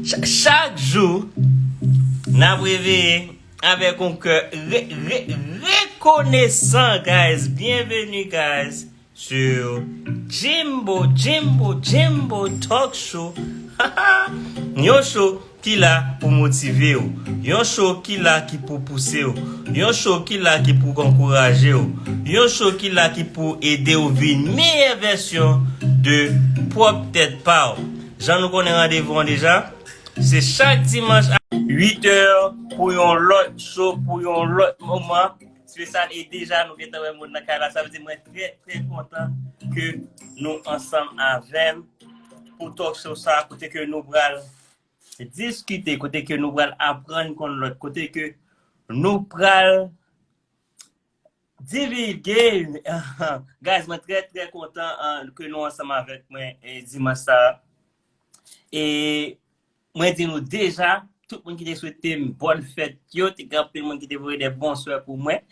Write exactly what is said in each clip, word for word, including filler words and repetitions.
Cha- Chak jou, n ap reveye avèk yon kè re- re- rekonesan, guys. Byenveni, guys, sur Jimbo, Jimbo, Jimbo Talk Show. Yon show ki la pou motive w. Yon show ki la ki pou pouse w. Yon show ki la ki pou ankouraje w. Yon show ki la ki pou ede w vin meyè vèsyon de pwòp tèt pa w. Jan nou konnen randevou an deja, se chak dimanch a uit è pou yon lòt show, pou yon lòt moman espesyal. E deja nou gentan wè moun nan kay la. Sa vle di mwen trè, trè kontan ke nou ansanm avè m pou talk show sa, kote ke nou pral diskite, kote ke nou pral aprann konn lòt, kote ke nou pral divulge. Guys, mwen trè, trè kontan, uh, ke nou ansanm avèk mwen, e, dimanch sa. E mwen di nou deja, tout moun ki te swete m bòn fèt yo, te gen anpil moun ki te voye de bonswè pou mwen.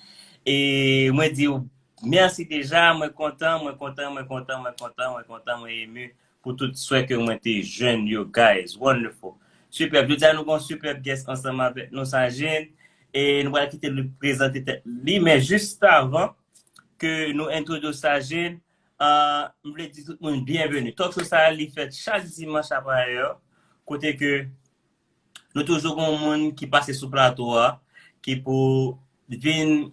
E mwen di yo mèsi deja, mwen kontan, mwen kontan, mwen kontan, mwen kontan, mwen kontan, mwen emu pou tout swè ke mwen te jwenn yo, guys. Wonderful. Superb. Jodi a nou gen yon superb guest ansanm avèk nou, Sajin. E nou pral kite li prezante tèt li, men jis avan ke nou entwodui Sajin, uh, m vle di tout moun byenveni. Talk show sa a, li fèt chak dimanch aprè ayè, kote ke nou toujou gen yon moun ki pase sou plato a, ki pou vin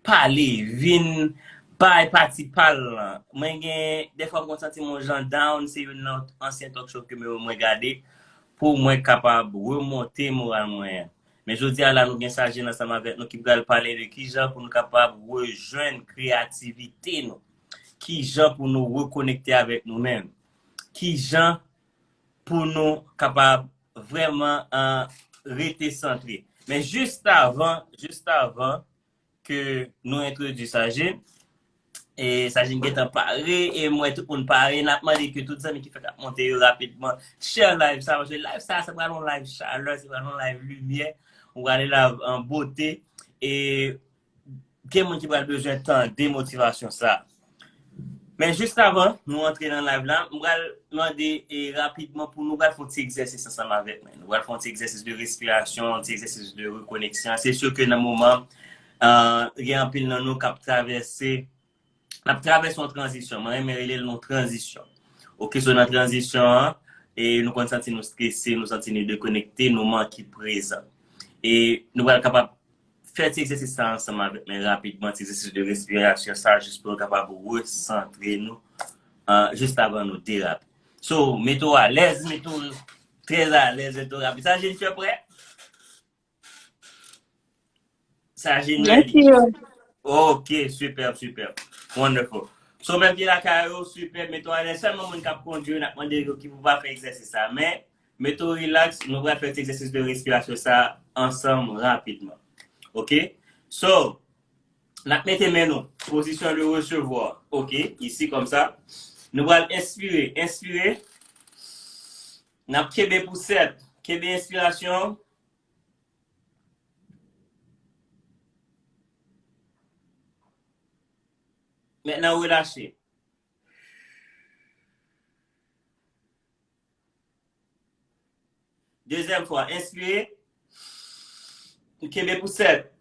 pale, vin bay pati pa l lan. Mwen gen, dèfwa m konn santi m yon jan down, se youn nan ansyen talk show ke mwen, mwen gade, pou mwen kapab remonte moral mwen an. Men jodi a la, nou gen Sajin ansanm avèk nou ki pral pale de kijan pou nou kapab rejwenn kreyativite nou, kijan pou nou rekonekte avèk nou menm, kijan pou nou kapab vrèman, uh, rete santre. Men jis avan, jis avan ke nou entwodui Sajin, e Sajin gentan pare, e m wè tout moun pare, n ap mande ke tout zanmi ki fèk ap monte yo rapidman share live sa, paske live sa, se pral yon live chalè, se pral yon live limyè, ou pral live an bote, e gen moun ki pral bezwen tande motivasyon sa. Men jis avan nou antre nan live la, m pral mande, e, rapidman pou nou pral fè yon ti egzèsis ansanm avèk mwen. Nou pral fè yon ti egzèsis de respirasyon, yon ti egzèsis de rekoneksyon. Se si ke nan moman, uh, gen anpil nan nou k ap travèse, n ap travèse yon tranzisyon. Mwen renmen rele l yon tranzisyon. Oke, so nan tranzisyon an, e nou konn santi nou strese, nou santi nou dekonekte, nou manke prezan. E nou pral kapab fè ti egzèsis sa ansanm avèk mwen rapidman, ti egzèsis de respirasyon sa, jis pou nou kapab resantre nou, uh, jis avan nou derape. So, mete w alèz, mete w trè alèz, mete w rapid. Sajin, tu es prêt? Sajin, ready? Ok, superb, superb. Wonderful. So, menm ki lakay yo, superb, mete w alèz. Sèlman moun k ap kondui, n ap mande yo ki pou pa fè egzèsis sa. Men, mete w relax, nou pral fè ti egzèsis de respirasyon sa ansanm rapidman. Ok? So, n ap mete men nou, pozisyon de resevwa. Ok, isi kòmsa. Nou pral enspire, enspire. N ap kenbe pou sèt. Kenbe enspirasyon. Mentnan, relache. Dezyèm fwa, enspire. Kenbe pou sèt.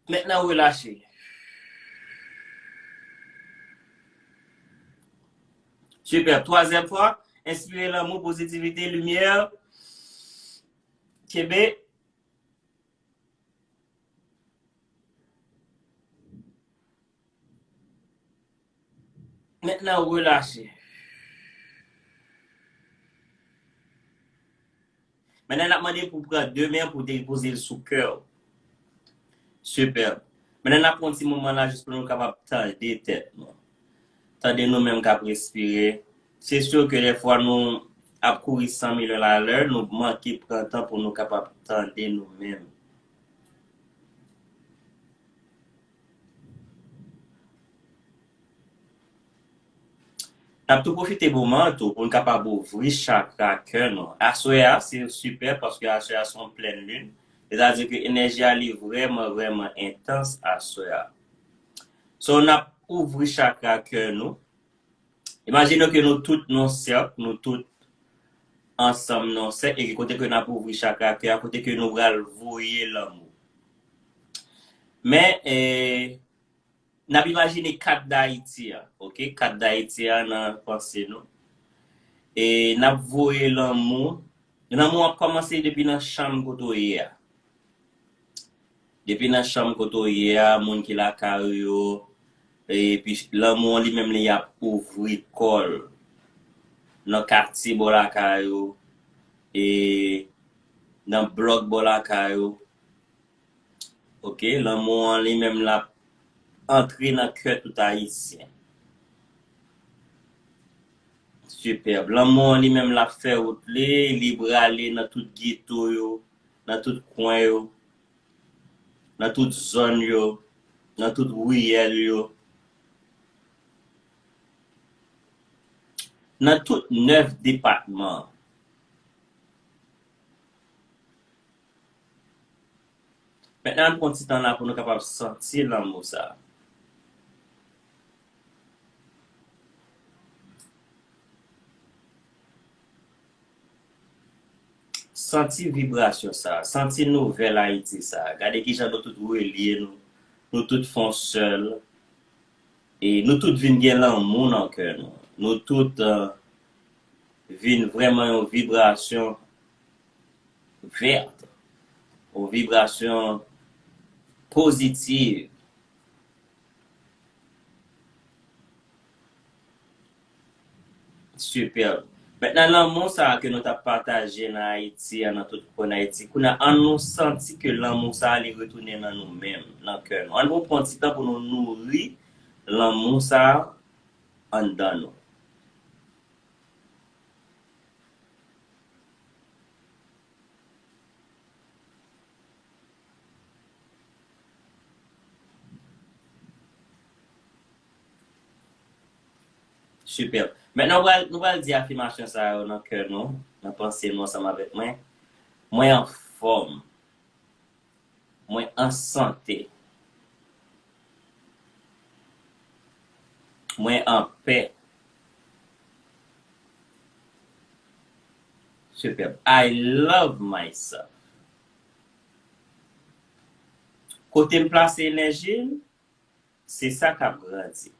Mentnan, relache. Super. Twazyèm fwa, enspire lanmou, pozitivite, limyè. Kenbe. Mentnan, relache. Mentnan, n ap mande pou pran de men pou depoze l sou kè w. Super. Mentnan, n ap pran ti moman la jis pou nou kapab tande tèt nou. Tande nou menm k ap respire. Se si ke dèfwa nou ap kouri san mil a lalè, nou manke pran tan pou nou kapab tande nou menm. N ap tou pwofite moman an tou pou n kapab ouvri chakra kè nou. Aswè a, se super paske aswè a se yon plèn lin. Sètadi ke enèji a li vrèman, vrèman entans aswè a. So, n ap ouvri chakra kè nou. Imajine ke nou tout nan sèk, nou tout ansanm nan sèk, e kote ke n ap ouvri chakra kè a, kote ke nou pral voye lanmou. Men, eh, n ap imajine kat Dayiti a, oke? Kat Dayiti a nan panse nou. E n ap voye lanmou. Lanmou ap kòmanse depi nan chanm kote w ye a. Depi nan chanm kote w ye a, moun ki lakay ou yo, epi lanmou an li menm li ap ouvri kò l nan katye bò lakay ou, e nan blòk bò lakay ou. Oke, lanmou an li menm l ap antre nan kè tout Ayisyen. Sipèb. Lanmou an li menm l ap fè wout li, li prale nan tout geto yo, nan tout kwen yo, nan tout zòn yo, nan tout riyèl yo, nan tout nèf depatman. Mentnan, ann pran ti tan la pou nou kapab santi lanmou sa a. Santi vibrasyon sa a, santi nouvèl Ayiti sa a. Gade kijan nou tout relye nou, nou tout fè yon sèl, e nou tout vin gen lanmou nan kè nou. Nou tout, eh, vin vrèman yon vibrasyon vèt, yon vibrasyon pozitiv. Sipèb. Mentnan, lanmou sa a ke nou t ap pataje nan Ayiti a, nan tout kwen Ayiti, kounye a, ann nou santi ke lanmou sa a, li retounen nan nou menm, nan kè nou. Ann nou pran ti tan pou nou nouri lanmou sa a anndan nou. Sipè. Mentnan, nou pral, nou pral di afimasyon sa yo nan kè nou, nan panse nou ansanm avèk mwen. Mwen anfòm. Mwen an sante. Mwen an pè. Sipèb. I love myself. Kote m plase enèji m, se sa k ap grandi.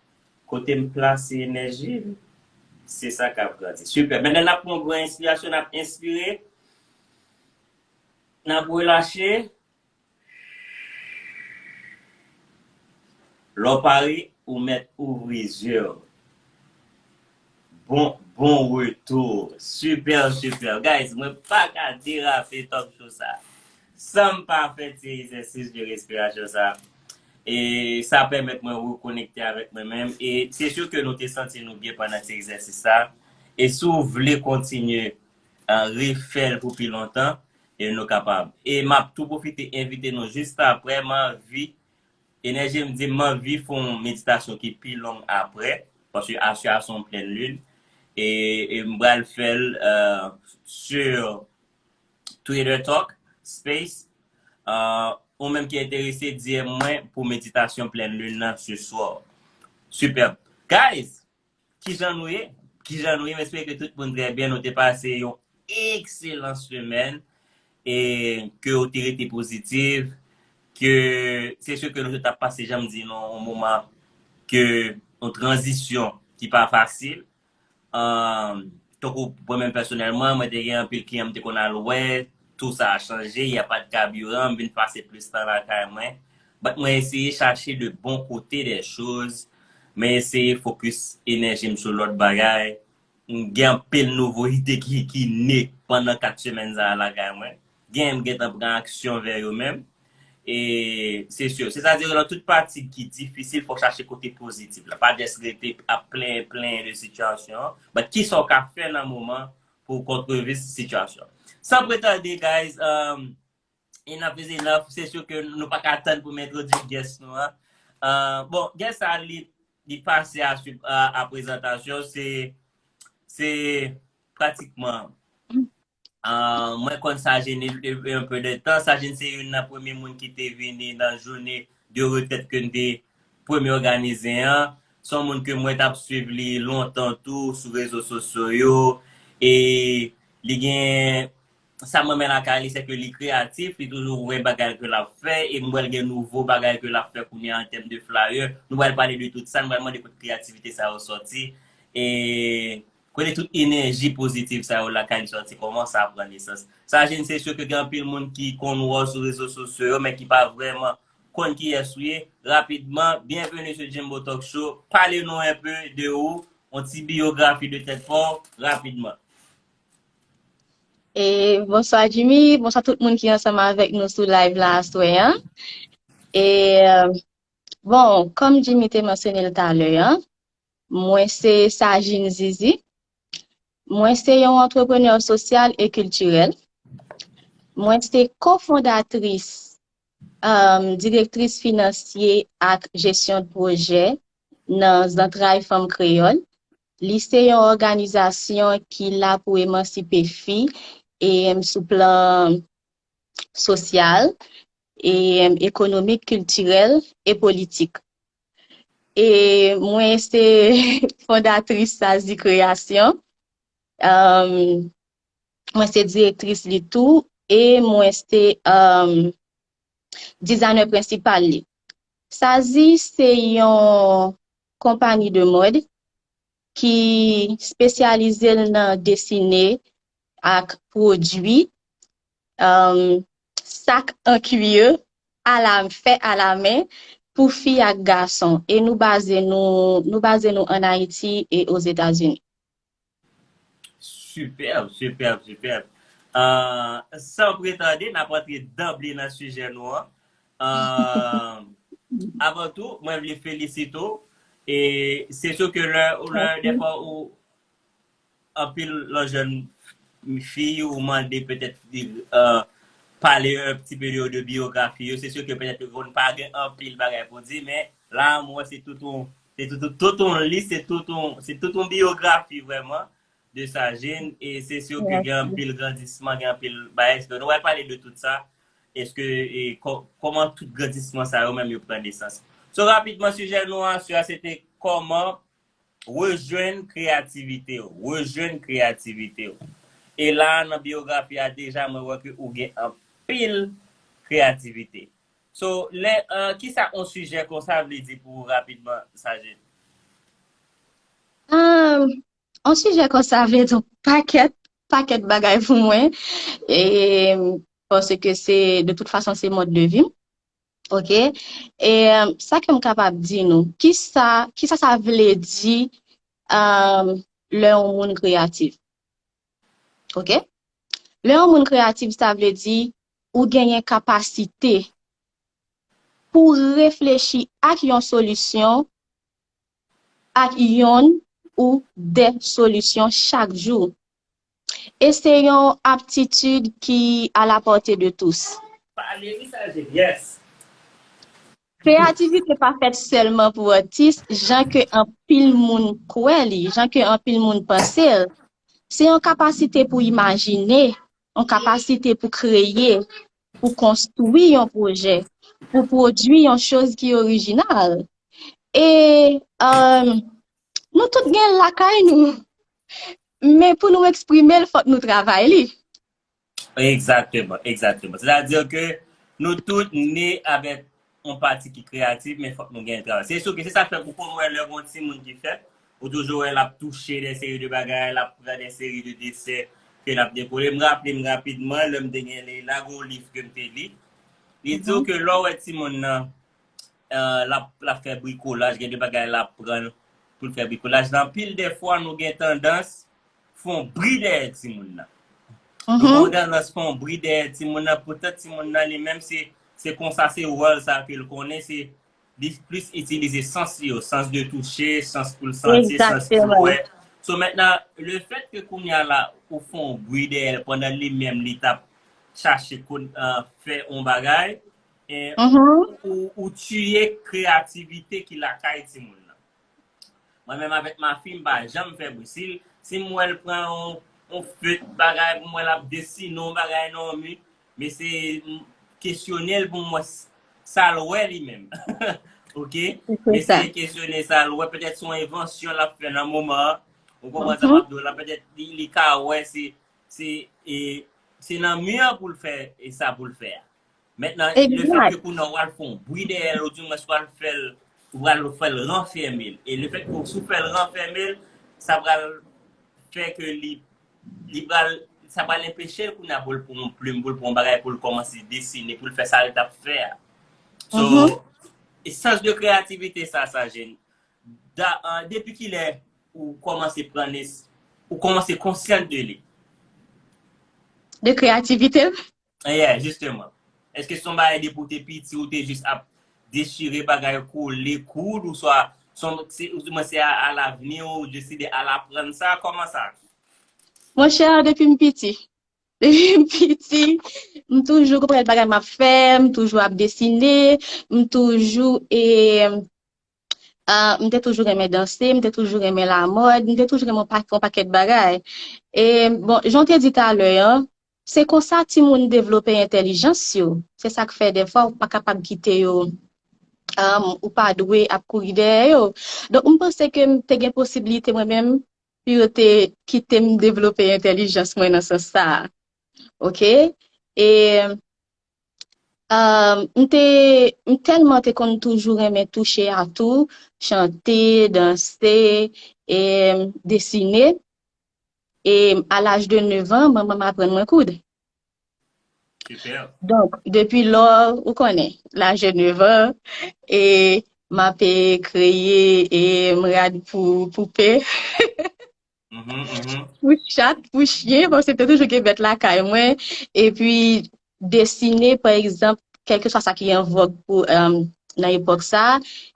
Kote m plase enèji m, se sa k ap grandi. Sipè. Mentnan, n ap pran yon gran enspirasyon, n ap enspire, n ap relache. Lè w pare, ou mèt ouvri zye w. Bon, bon retou. Sipè, sipè. Guys, mwen pa ka derape talk show sa san m pa fè ti egzèsis de respirasyon sa. E sa pèmèt mwen rekonekte avèk mwen menm. E se si ke nou te santi nou byen pandan ti egzèsis sa. E si w vle kontinye, uh, refè l pou pi lontan, e nou kapab. E m ap tou pwofite envite nou jis apre, m anvi, enèji m di m anvi fè yon meditasyon ki pi long apre, paske aswè a se yon plèn lin, e, e m pral fè l, euh, sur Twitter Talk Space. Euh, ou menm ki enterese, di m mwen pou meditasyon plèn lin nan se swa. Sipèb. Guys, kijan nou ye? Kijan nou ye? M espere ke tout moun trè byen, nou te pase yon ekselan semèn, e ke w te rete pozitif, ke se si ke nou tout ap pase, jan m di nou, yon moman ke, yon tranzisyon ki pa fasil. Ahn, tankou mwen menm pèsonèlman, mwen te gen anpil kliyan m te konn al wè, tou sa a chanje, y a pas de carburant, m vin pase plis tan lakay mwen. But mwen eseye chache le bon côté des choses, mwen eseye fokis enèji m sou lòt bagay. M gen anpil nouvo ide ki, ki ne pandan kat semèn sa a lakay mwen. Gen, m gentan pran aksyon vè yo menm. E se si, sètadi nan tout pati ki difisil, fò w chache kote pozitif la. Pa just rete ap plenyen, plenyen de sitiyasyon an. But kisa w ka fè nan moman pou w kontrevi sitiyasyon an? San plis tarde, guys, um, enough is enough. Se si ke nou pa ka tann pou m entwodui guest nou an. Uh, bon, guest sa, li, li pase a, a, a prezantasyon. Se, se pratikman Ah, mwen konn Sajin depi un peu de tan. Sajin se youn nan premye moun ki te vini nan jounen de retrèt ke n te premye òganize an. Se yon moun ke mwen t ap swiv li lontan tou sou rezo sosyo yo. E li gen sa m renmen lakay li, se ke li kreyatif, li toujou gen bagay ke l ap fè, e m wè l gen nouvo bagay ke l ap fè kounye a an tèm de flyer. Nou pral pale de tout sa, nou pral mande kote kreyativite sa yo sòti, e kote tout enèji pozitiv sa yo lakay li sòti, kòman sa pran nesans. Sajin, se si ke gen anpil moun ki konn wè w sou rezo sosyo yo, men ki pa vrèman konn kiyès ou ye. Rapidman, byenveni sou Jimbo Talk Show. Pale nou enpe de ou, yon ti biyografi de tèt pa w, rapidman. E bonswa Jimmy, bonswa tout moun ki ansanm avèk nou sou live la aswè an. E bon, kòm Jimmy te mansyone l talè an, mwen se Sajin Zizi. Mwen se yon antreprenè sosyal e kiltirèl. Mwen se kofondatris, um, direktris finansye ak jesyon de pwojè nan Zantray Fanm Kreyòl. Li se yon òganizasyon ki la pou emansipe fi e sou plan sosyal, e ekonomik, kiltirèl e politik. E mwen se fondatris Sazi Kreyasyon. Um, mwen se direktris li tou e mwen se um, dizayner prensipal li. Sazi se yon konpayi de mòd ki espesyalize l nan desine ak pwodui um, sak an kuir a la, fè a la men pou fi ak gason. E nou baze nou, nou baze nou ann Ayiti e Ozetazini. Superbe, superbe, superbe. Uh, san pli tande, n ap antre danble nan sijè nou an. Uh, avan tou, mwen vle felisite w. E se si ke lè, lè defwa ou anpil lòt jèn fi ou mande petèt uh, pale un petit peu de, de biyografi yo. Se si ke petèt ou konn pa gen anpil bagay pou di, men la mwen se tout yon se tout, tout, tout yon lis, se tout yon, se tout yon biyografi vrèman de Sajin, e se si ke gen anpil grandisman, gen anpil bagay, eske nou pral pale de tout sa, eske e, kòman tout grandisman sa yo menm yo pran nesans. So rapidman sijè nou an, sijè a se te kòman rejwenn kreyativite w, rejwenn kreyativite w. E la nan biyografi a deja mwen wè ke ou gen anpil kreyativite. So, lè, uh, kisa yon sijè konsa vle di pou ou rapidman, Sajin? Um, yon sijè konsa vle di yon pakèt, pakèt bagay pou mwen. E, paske se, de tout fason, se mòd de vi m. Ok? E um, sa ke m kapab di nou, kisa, kisa sa vle di um, lè yon moun kreyatif? Ok? Lè yon moun kreyatif, sa vle di ou genyen kapasite pou reflechi ak yon solisyon, ak yonn ou de solisyon chak jou. E se yon aptitid ki à la portée de tous. Pale wi Sajin, yes. Kreyativite pa fèt sèlman pou atis, jan ke anpil moun kwè li, jan ke anpil moun panse l. Se yon kapasite pou imajine, yon kapasite pou kreye, pou konstwi yon pwojè, pou pwodui yon choz ki orijinal. E um, nou tout gen lakay nou, men pou nou eksprime l, fòk nou travay li. Egzakteman, egzakteman. Sètadi ke nou tout ne avèk yon pati ki kreyatif, men fòk nou gen travay. Se si ke se sa k fè ou konn wè lè gon timoun ki fèt, ou toujou wè l ap touche de seri de bagay, l ap pran de seri de desen ke l ap dekole. M raple m rapidman, lè m te gen Leila, gon liv ke m te li. Li di w ke lè w wè timoun nan, uh, l ap, l ap fè brikolaj, gen de bagay l ap pran pou l fè brikolaj. Nan pil de fwa, nou gen tandans fè yon bri dèyè timoun nan. Nou gen yon tandans fè yon bri dèyè timoun nan, poutan timoun nan li menm se, se konsa, se wòl sa ke l konnen, se li plis itilize sans li yo, sans de touche, sans pou l santi, sans pou l wè. So mentnan, le fèt ke kounye a la, ou fè yon bri dèyè l pandan li menm li t ap chache kon, uh, fè yon bagay, e ou, ou tiye kreyativite ki lakay timoun nan. Mwen menm avèk mafi, m pa janm fè bri. Si, si m wè l pran yon, yon fèt bagay pou m wè l ap desine yon bagay nan yon mi, m eseye kesyone l pou m wè sa l wè li menm. Ok? Eseye kesyone sa, l wè petèt se yon envansyon l ap fè nan moman an. Ou konprann sa m ap di w la? Petèt li, li ka wè se, se, e, se nan mi an pou l fè, e sa pou l fè a. Mentnan, lefètke kounye a w al fè yon bri dèyè l, oudimwens w al fè l, ou pral fè l ranfèmen l. E lefètke si w fè l ranfèmen l, sa pral fè ke li, li pral, sa pral enpeche l kounye a pou l pran yon plim, pou l pran yon bagay, pou l kòmanse desine, pou l fè sa l t ap fè a. So, e sans de kreyativite sa, sa jèn. Da, ah, depi kilè ou kòmanse pran nes, ou kòmanse konsyan de li? De kreyativite m? Yeah, jisteman. Èske se yon bagay depi w te piti, ou te jis ap dechire bagay, kole, koud, ou swa se yon, se, oudimwens se a, a lavni ou deside al aprann sa? Kòman sa? Monchè, depi m piti. Depi m piti, m toujou konprann bagay m ap fè, m toujou ap desine, m toujou, e, ah, m te toujou renmen danse, m te toujou renmen lamòd, m te toujou renmen yon pa-, yon pakèt bagay. E, bon, jan w te di talè an, se konsa timoun devlope entèlijans yo. Se sa k fè dèfwa ou pa kapab kite yo, um, ou pa dwe ap kouri dèyè yo. Donk, m panse ke m te gen posiblite mwen menm pou yo te kite m devlope entèlijans mwen nan sans sa a. Ok? E, um, m te, m tèlman te konn toujou renmen touche a tou, chante, danse, e, desine. E a laj de nèf an, manman m aprann mwen koud. Donk, depi lò, ou konnen, laj de nèf an, e m ape kreye, e m rad pou poupe. Pou chat, pou chyen, paske te toujou gen bèt lakay mwen. Epi, desine, pa egzanp, kèlkeswa sa ki an vòg pou, um, nan epòk sa,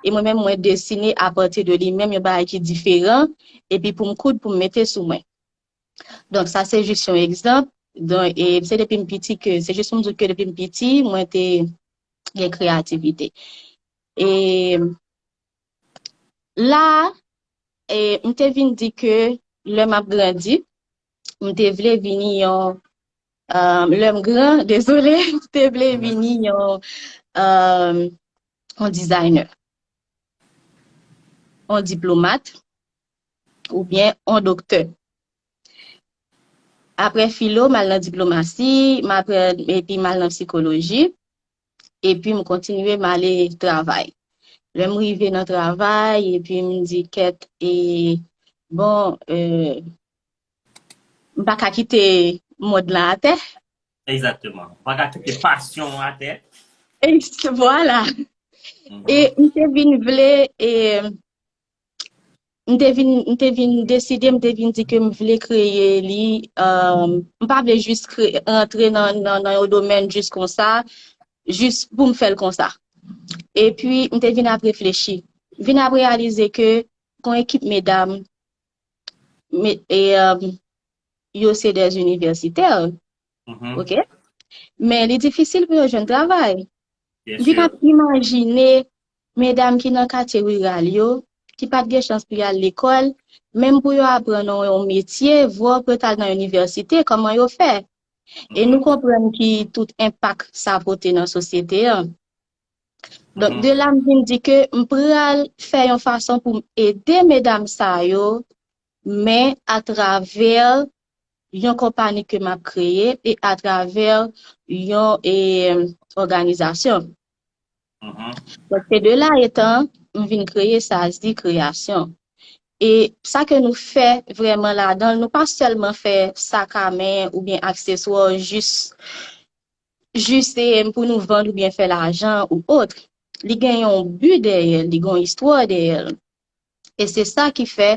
e mwen menm, mwen desine apati de li menm yon bagay ki diferan, epi pou m koud, pou m mete sou mwen. Donk, sa se jis yon egzanp. Donk, e se depi m piti ke, se jis pou m di ke depi m piti, mwen te gen kreyativite. E la, e m te vin di ke lè m ap grandi, m te vle vini yon, um, lè m gran, dezole, m te vle vini yon, um, yon designer, yon diplomat, oubyen yon doktè. Apre filo, m al nan diplomasi, m apre, epi m al nan sikoloji, epi m kontinye, m ale travay. Lè m rive nan travay, epi m di, kèt, e, bon, e, m pa ka kite mond lan atè. Egzakteman. Ou pa ka kite pasyon an atè. E, vwala. E m te vin vle, e, m te vin, m te vin deside, m te vin di ke m vle kreye li, um, m pa vle jis kre-, rantre nan, nan, nan yon domèn jis konsa, jis pou m fè l konsa. Epi, m te vin ap reflechi. Vin ap reyalize ke gon ekip medam, me-, e, um, yo se des universitaires. Ok? Men li difisil pou yo jwenn travay. M vin ap imajine medam ki nan katye riral yo, ki pa t gen chans pou y al lekòl, menm pou yo aprann yon, yon metye, vwa yo pral nan inivèsite, kòman yo fè? E nou konprann ki tout enpak sa pote nan sosyete an. Donk, de la, m vin di ke m pral fè yon fason pou m ede medam sa yo, men atravè yon konpani ke m ap kreye e atravè yon, e, òganizasyon. Donk, se de la etan, m vin kreye Sazi Kreyasyon. E sa ke nou fè vrèman ladan l, nou pa sèlman fè sak a men oubyen akseswa jis, jis, e, pou nou vann oubyen fè lajan ou ot. Li gen yon bi dèyè l, li gen yon istwa dèyè l. E se sa ki fè,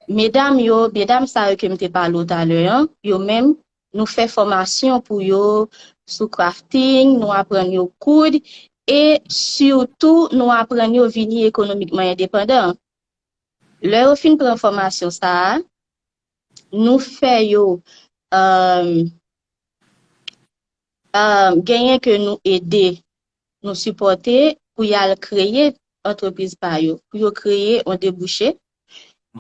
medam yo, medam sa yo ke m te pale w talè an, yo menm, nou fè fòmasyon pou yo sou crafting, nou aprann yo koud, e sitou, nou aprann yo vini ekonomikman endepandan. Lè yo fin pran fòmasyon sa a, nou fè yo, um, um, genyen ke nou ede, nou sipòte pou y al kreye antrepriz pa yo, pou yo kreye yon debouche.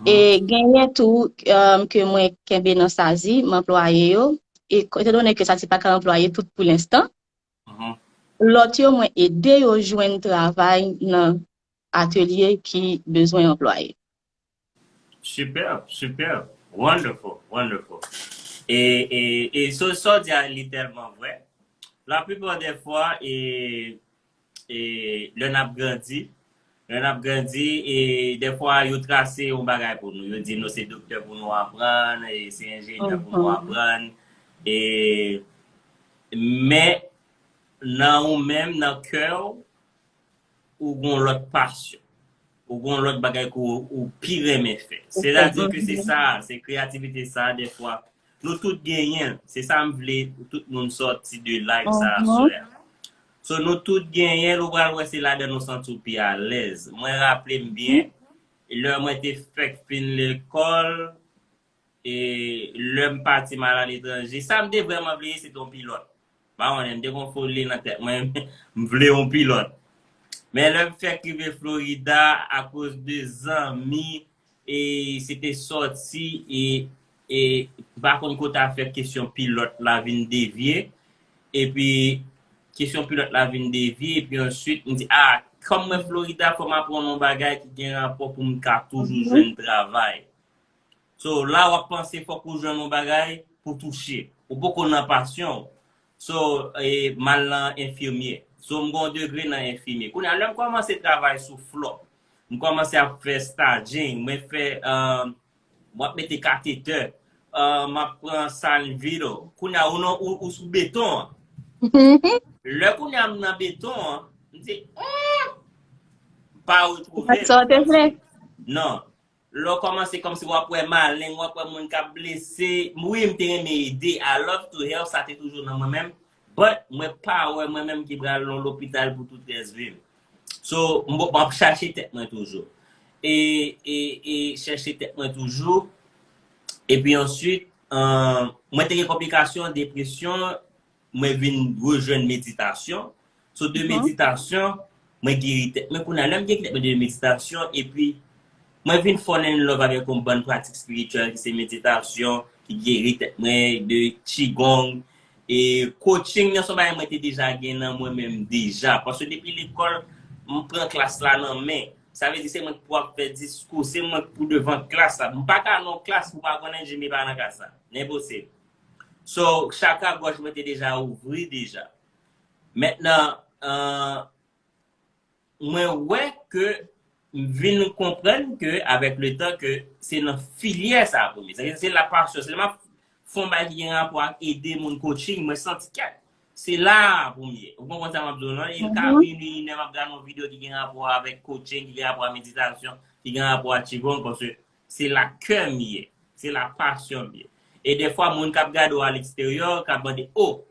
E genyen tou, um, ke mwen kenbe nan Sazi, m anplwaye yo. E etandone ke Sazi pa ka anplwaye tout pou lenstan, lòt yo, mwen ede yo jwenn travay nan atelye ki bezwen anplwaye. Superb, superb. Wonderful, wonderful. E, e, e so, sa w di a, li tèlman vrè. La plupart des fois, e, e, lè n ap grandi, lè n ap grandi, e, dèfwa, yo trase yon bagay pou nou. Yo di nou se doktè pou nou aprann, e se enjenyè pou nou aprann. E, men, nan ou menm, nan kè w, ou gon lòt pasyon. Ou gon lòt bagay ke ou, ou pi renmen fè. Sètadi ke se sa, se kreyativite sa, dèfwa, nou tout genyen l. Se sa m vle pou tout moun sòti de live sa aswè a. So, nou tout genyen l, ou pral wè se ladan nou santi w pi alèz. Mwen raple m byen, lè mwen te fèk fin lekòl, e lè m pati m al aletranje, sa m te vrèman vle ye, se te yon pilòt. Pa konnen, m te gon foli nan tèt mwen, m vle yon pilòt. Men lè m fèk rive Florida, akoz de zanmi, e se te sòti, e, e m pa konn kote afè kesyon pilòt la vin devye. Epi, kesyon pilòt la vin devye, epi answit, m di, a, kòm mwen Florida, fò m aprann yon bagay ki gen rapò pou m ka toujou jwenn travay. So, la w ap panse fòk ou jwenn yon bagay pou touche. Ou poko nan pasyon w. So, e, m al nan enfimye. So, m gen yon degre nan enfimye. Kounye a, lè m kòmanse travay sou flò, m kòmanse ap fè staging, mwen fè, um, m ap mete katetè, um, m ap pran salvito. Kounye a, ou, nan, ou, ou sou beton an. Lè kounye a m nan beton an, m di, "Hmm, m pa retwouve m." Sa w te vle? Non. Lè w kòmanse kòmsi w ap wè maleng, w ap wè moun k ap blese. Wi, m te renmen ede. I love to help, sa te toujou nan mwen menm. But, mwen pa wè mwen menm ki pral nan lopital pou tout rès vi m. So, m, m ap chache tèt mwen toujou. E, e, e chache tèt mwen toujou. Epi answit, uh, mwen te gen konplikasyon, depresyon, mwen vin rejwenn meditasyon. So, de meditasyon, mwen geri tèt mwen. Kounye a, lè m geri tèt mwen de meditasyon, epi mwen vin fall in love avèk yon bann pratik espirityèl ki se meditasyon, ki geri tèt mwen, de qigong, e coaching nan se yon bagay mwen te deja gen nan mwen menm deja. Paske depi lekòl, m pran klas la nan men. Sa vle di se mwen ki pou ap fè diskou, se mwen ki pou devan klas la. M pa ka nan yon klas pou pa konnen Jimmy pa nan klas la. Enposib. So, chakra gòj mwen te deja ouvri deja. Mentnan, uh, mwen wè ke m vin konprann ke avèk le tan ke se nan filyè sa a pou m ye. Se, se la pasyon, se lè m ap fè yon bagay ki gen rapò ak ede moun coaching, mwen santi kèt. Se la a pou m ye. Ou konprann sa m ap di w lan? E l ka vini, inè m ap gade yon videyo ki gen rapò avèk coaching, ki gen rapò ak meditasyon, ki gen rapò ak qigong, paske se la kè m ye. Se la pasyon m ye. E dèfwa, moun k ap gade w a leksteryè, k ap mande, "O,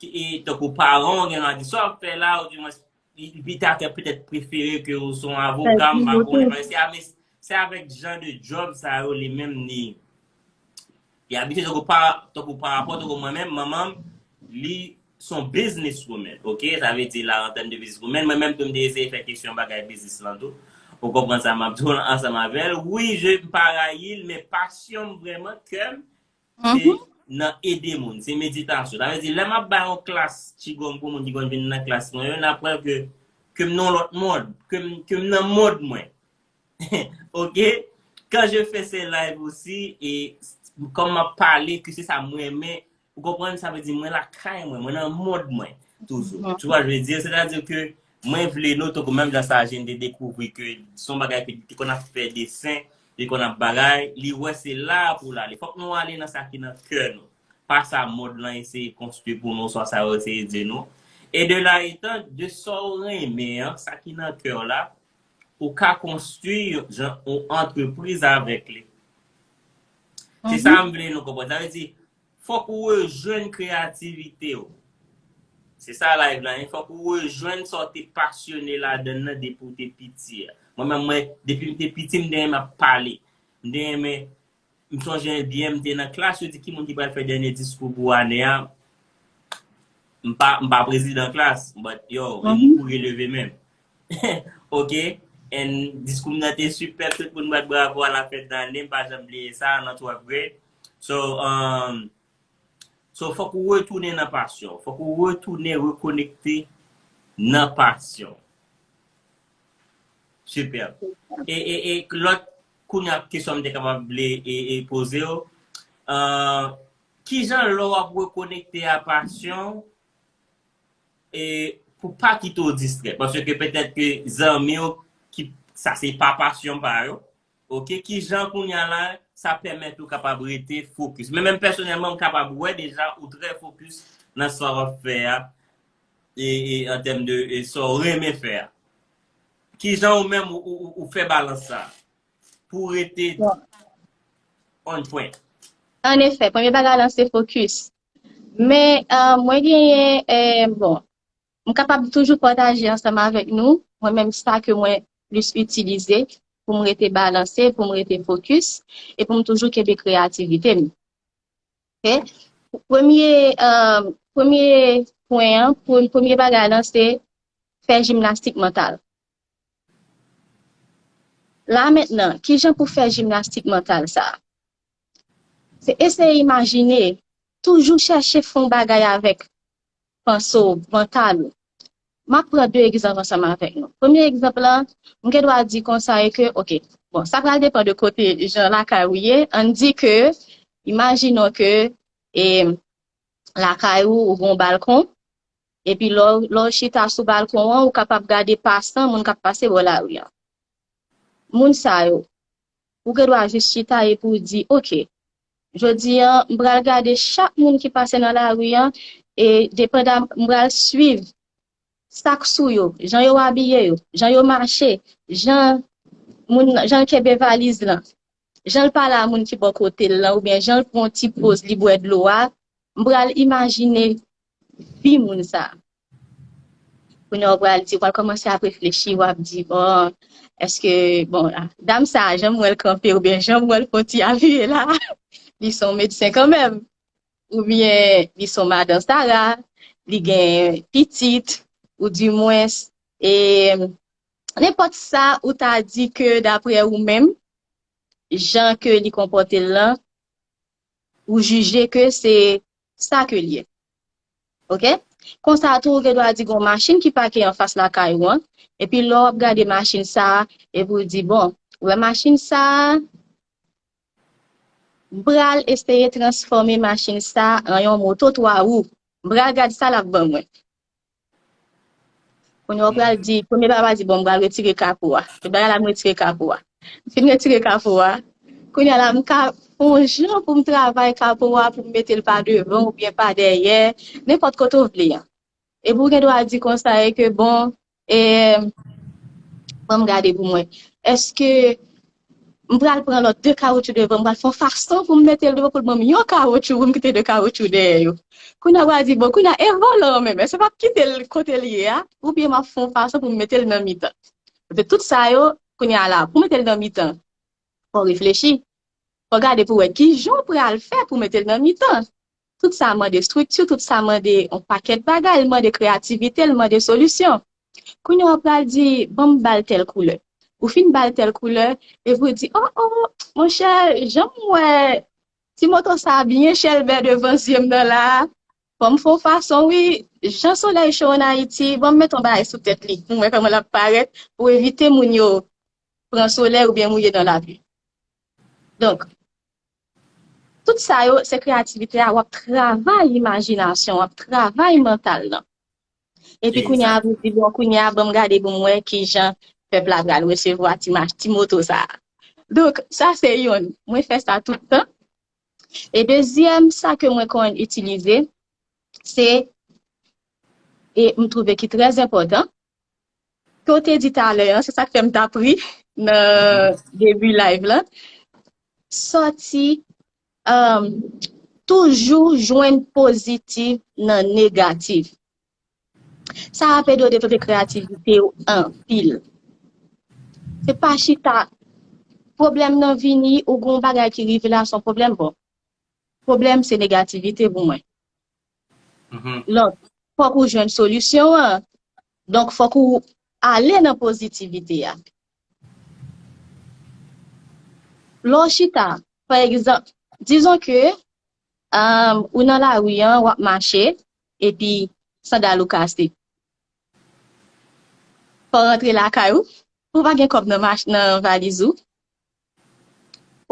ki, e, tankou paran w gen dwa di sa w ap fè la, oudimwens, li, li ta ka petèt prefere ke w se yon avoka, m pa konnen, paske se a, se avèk jan de djòb sa yo li menm li, li abitye, tankou pa, tankou pa rapò, tankou mwen menm, manman m, li se yon business woman, oke? Sa vle di la, an tèm de business woman, mwen menm tou m te eseye fè kesyon bagay biznis lan tou. Ou konprann sa m ap di w lan ansanm avè l. Wi, je, m pa rayi l, men pasyon m vrèman, kè m, se nan ede moun, se meditasyon. Sa vle di, lè m ap bay yon klas qigong pou moun ki konn vin nan klas mwen yo, n ap wè ke, ke m nan yon lòt mond, ke m, ke m nan mond mwen. Oke? Quand je fais ces lives aussi, e kòm m ap pale, ke se sa mwen renmen, ou konprann, sa vle di mwen lakay mwen, mwen nan mond mwen toujou. Tu vois, je veux dire, c'est-à-dire que mwen vle nou, tankou menm jan sa Jane te dekouvri ke se yon bagay ke li te konn ap fè desen, li konn ap bagay, li wè se la pou l ale. Fòk nou ale nan sa ki nan kè nou. Pa sa mond lan eseye konstwi pou nou, swa sa yo eseye di nou. E de la etan, de sa w renmen an, sa ki nan kè w la, ou ka konstwi yon, jan, yon antrepriz avèk li. Se sa m vle nou konprann. Sa vle di, fòk ou rejwenn kreyativite w. Se sa live la ye. Fòk ou rejwenn sa w te pasyone ladann nan depi w te piti a. Mwen menm, mwen, depi m te piti, m te renmen ap pale. M te renmen, m sonje byen, m te nan klas, yo di ki moun ki pral fè dènye diskou pou ane a. M pa, m pa prezidan klas, but yo, m kouri leve men m. Oke? And diskou m nan te sipèb, tout moun bat bravo à la fin d'année, m pa janm bliye sa, nan twelfth grade. So, um, so fòk ou retounen nan pasyon, fòk ou retounen rekonekte nan pasyon. Super. E, e, e lòt, kounye a, kesyon m te kapab vle e, e poze w, euh, kijan lè w ap rekonekte a pasyon e pou pa kite w distrè? Paske petèt ke zanmi w ki, sa se pa pasyon pa yo, oke, kijan kounye a la, sa pèmèt ou kapab rete fokis? Men menm pèsonèlman, m kapab wè deja ou trè fokis nan sa w ap fè a, e, e an tèm de e sa w renmen fè a. Kijan ou menm ou, ou, ou, ou fè balans sa pou w rete on point? An efè, premye bagay lan se fokis. Men, euh, mwen genyen, euh, bon, m kapab toujou pataje ansanm avèk nou, mwen menm sa ke mwen plis itilize pou m rete balanse, pou m rete fokis, e pou m toujou kenbe kreyativite m. Oke? Premye, euh, premye pwen an, pre- premye bagay lan, se fè jimnastik mantal. La mentnan, kijan pou fè jimnastik mantal sa? Se eseye imajine, toujou chèche fè yon bagay avèk panse w, mantal ou. M ap pran de egzanp ansanm avèk nou. Premye egzanp lan, m gen dwa di konsa e ke, oke, bon, sa pral depann de kote jan lakay ou ye. Ann di ke, imajinon ke, e, lakay ou, ou gen yon balkon, epi lè w, lè w chita sou balkon an, ou kapab gade pasan, moun k ap pase bò lari an. Moun sa yo, ou gen dwa jis chita epi w di, oke, jodi an, m pral gade chak moun ki pase nan lari an, e depandan, m pral swiv sa k sou yo, jan yo abiye yo, jan yo mache, jan moun, jan l kenbe valiz lan, jan l pale a moun ki bò kote l lan, oubyen jan l pran yon ti poz, li bwè dlo a, m pral imajine vi moun sa. Kounye a w pral di, w pral kòmanse ap reflechi, w ap di, bon, èske, bon, dam sa, jan m wè l kanpe, oubyen jan m wè l fè yon ti aviye la, li se yon medsen kanmenm. Oubyen li se yon madan Sara, li gen pitit, ou dimwens, e nenpòt sa ou ta di ke daprè ou menm, jan ke li konpòte l lan, ou jije ke se sa ke l ye. Oke? Konsa tou, ou gen dwa di gen yon machin ki pake anfas lakay ou an, epi lè w ap gade machin sa a, epi w di, bon, ou wè machin sa a, m pral eseye transfòme machin sa a an yon moto twa wou. M pral gade sa l ap ban mwen. Kounye a w pral di, premye bagay w pral di, bon, m pral retire kapo a. Premye bagay la, m retire kapo a. M fin retire kapo a. Kounye a la, m ka fè yon jan pou m travay kapo a, pou m mete l pa devan oubyen pa dèyè, nenpòt kote w vle an. Epi w gen dwa di konsa e ke, bon, e, ban m gade pou mwen. Èske m pral pran lòt de kawotchou devan, m pral fè yon fason pou m mete l devan pou l ban m yon kawotchou, pou m kite de kawotchou dèyè yo. Kounye a w a di, bon, kounye a e vòlò an menm, èske m ap kite l kote l ye a, oubyen m ap fè yon fason pou m mete l nan mitan? Paske tout sa yo, kounye a la, pou mete l nan mitan, fò w reflechi. Fò w gade pou w wè kijan w pral fè pou mete l nan mitan. Tout sa mande estrikti, tout sa mande yon pakèt bagay, l mande kreyativite, l mande solisyon. Kounye a w pral di, ban m ba l tèl koulè. Ou fin ba l tèl koulè, epi w di, o, o, monchè, jan m wè ti moto sa a byen chèlbè devan zye m nan la, fò m fè yon fason, wi, jan solèy cho ann Ayiti, ban m met yon bagay sou tèt li, pou m wè kòman l ap parèt, pou evite moun yo pran solèy oubyen mouye nan lapli. Donk, tout sa yo, se kreyativite a, w ap travay imajinasyon, w ap travay mantal lan. Epi kounye a, ou di, bon, kounye a, ban m gade pou m wè kijan pèp la pral resevwa ti mach, ti moto sa a. Donk, sa se youn. Mwen fè sa tout tan. E dezyèm, sa ke mwen konn itilize, se, e m twouve ki trè enpòtan, ke w te di talè an, se sa k fè m t ap ri nan debi live lan. Sòti, um, toujou jwenn pozitif nan negatif. Sa ap ede w devlope kreyativite w anpil. Se pa chita, pwoblèm nan vini, ou gen yon bagay ki rive la, se yon pwoblèm, bon. Pwoblèm se negativite pou mwen. Donk, fòk ou jwenn solisyon an. Donk, fòk ou ale nan pozitivite a. Lè w chita, pa egzanp, dizon ke, um, ou nan lari an, w ap mache, epi sandal ou kase. Fò w rantre lakay ou, Ou pa gen kòb nan mach, nan valiz ou.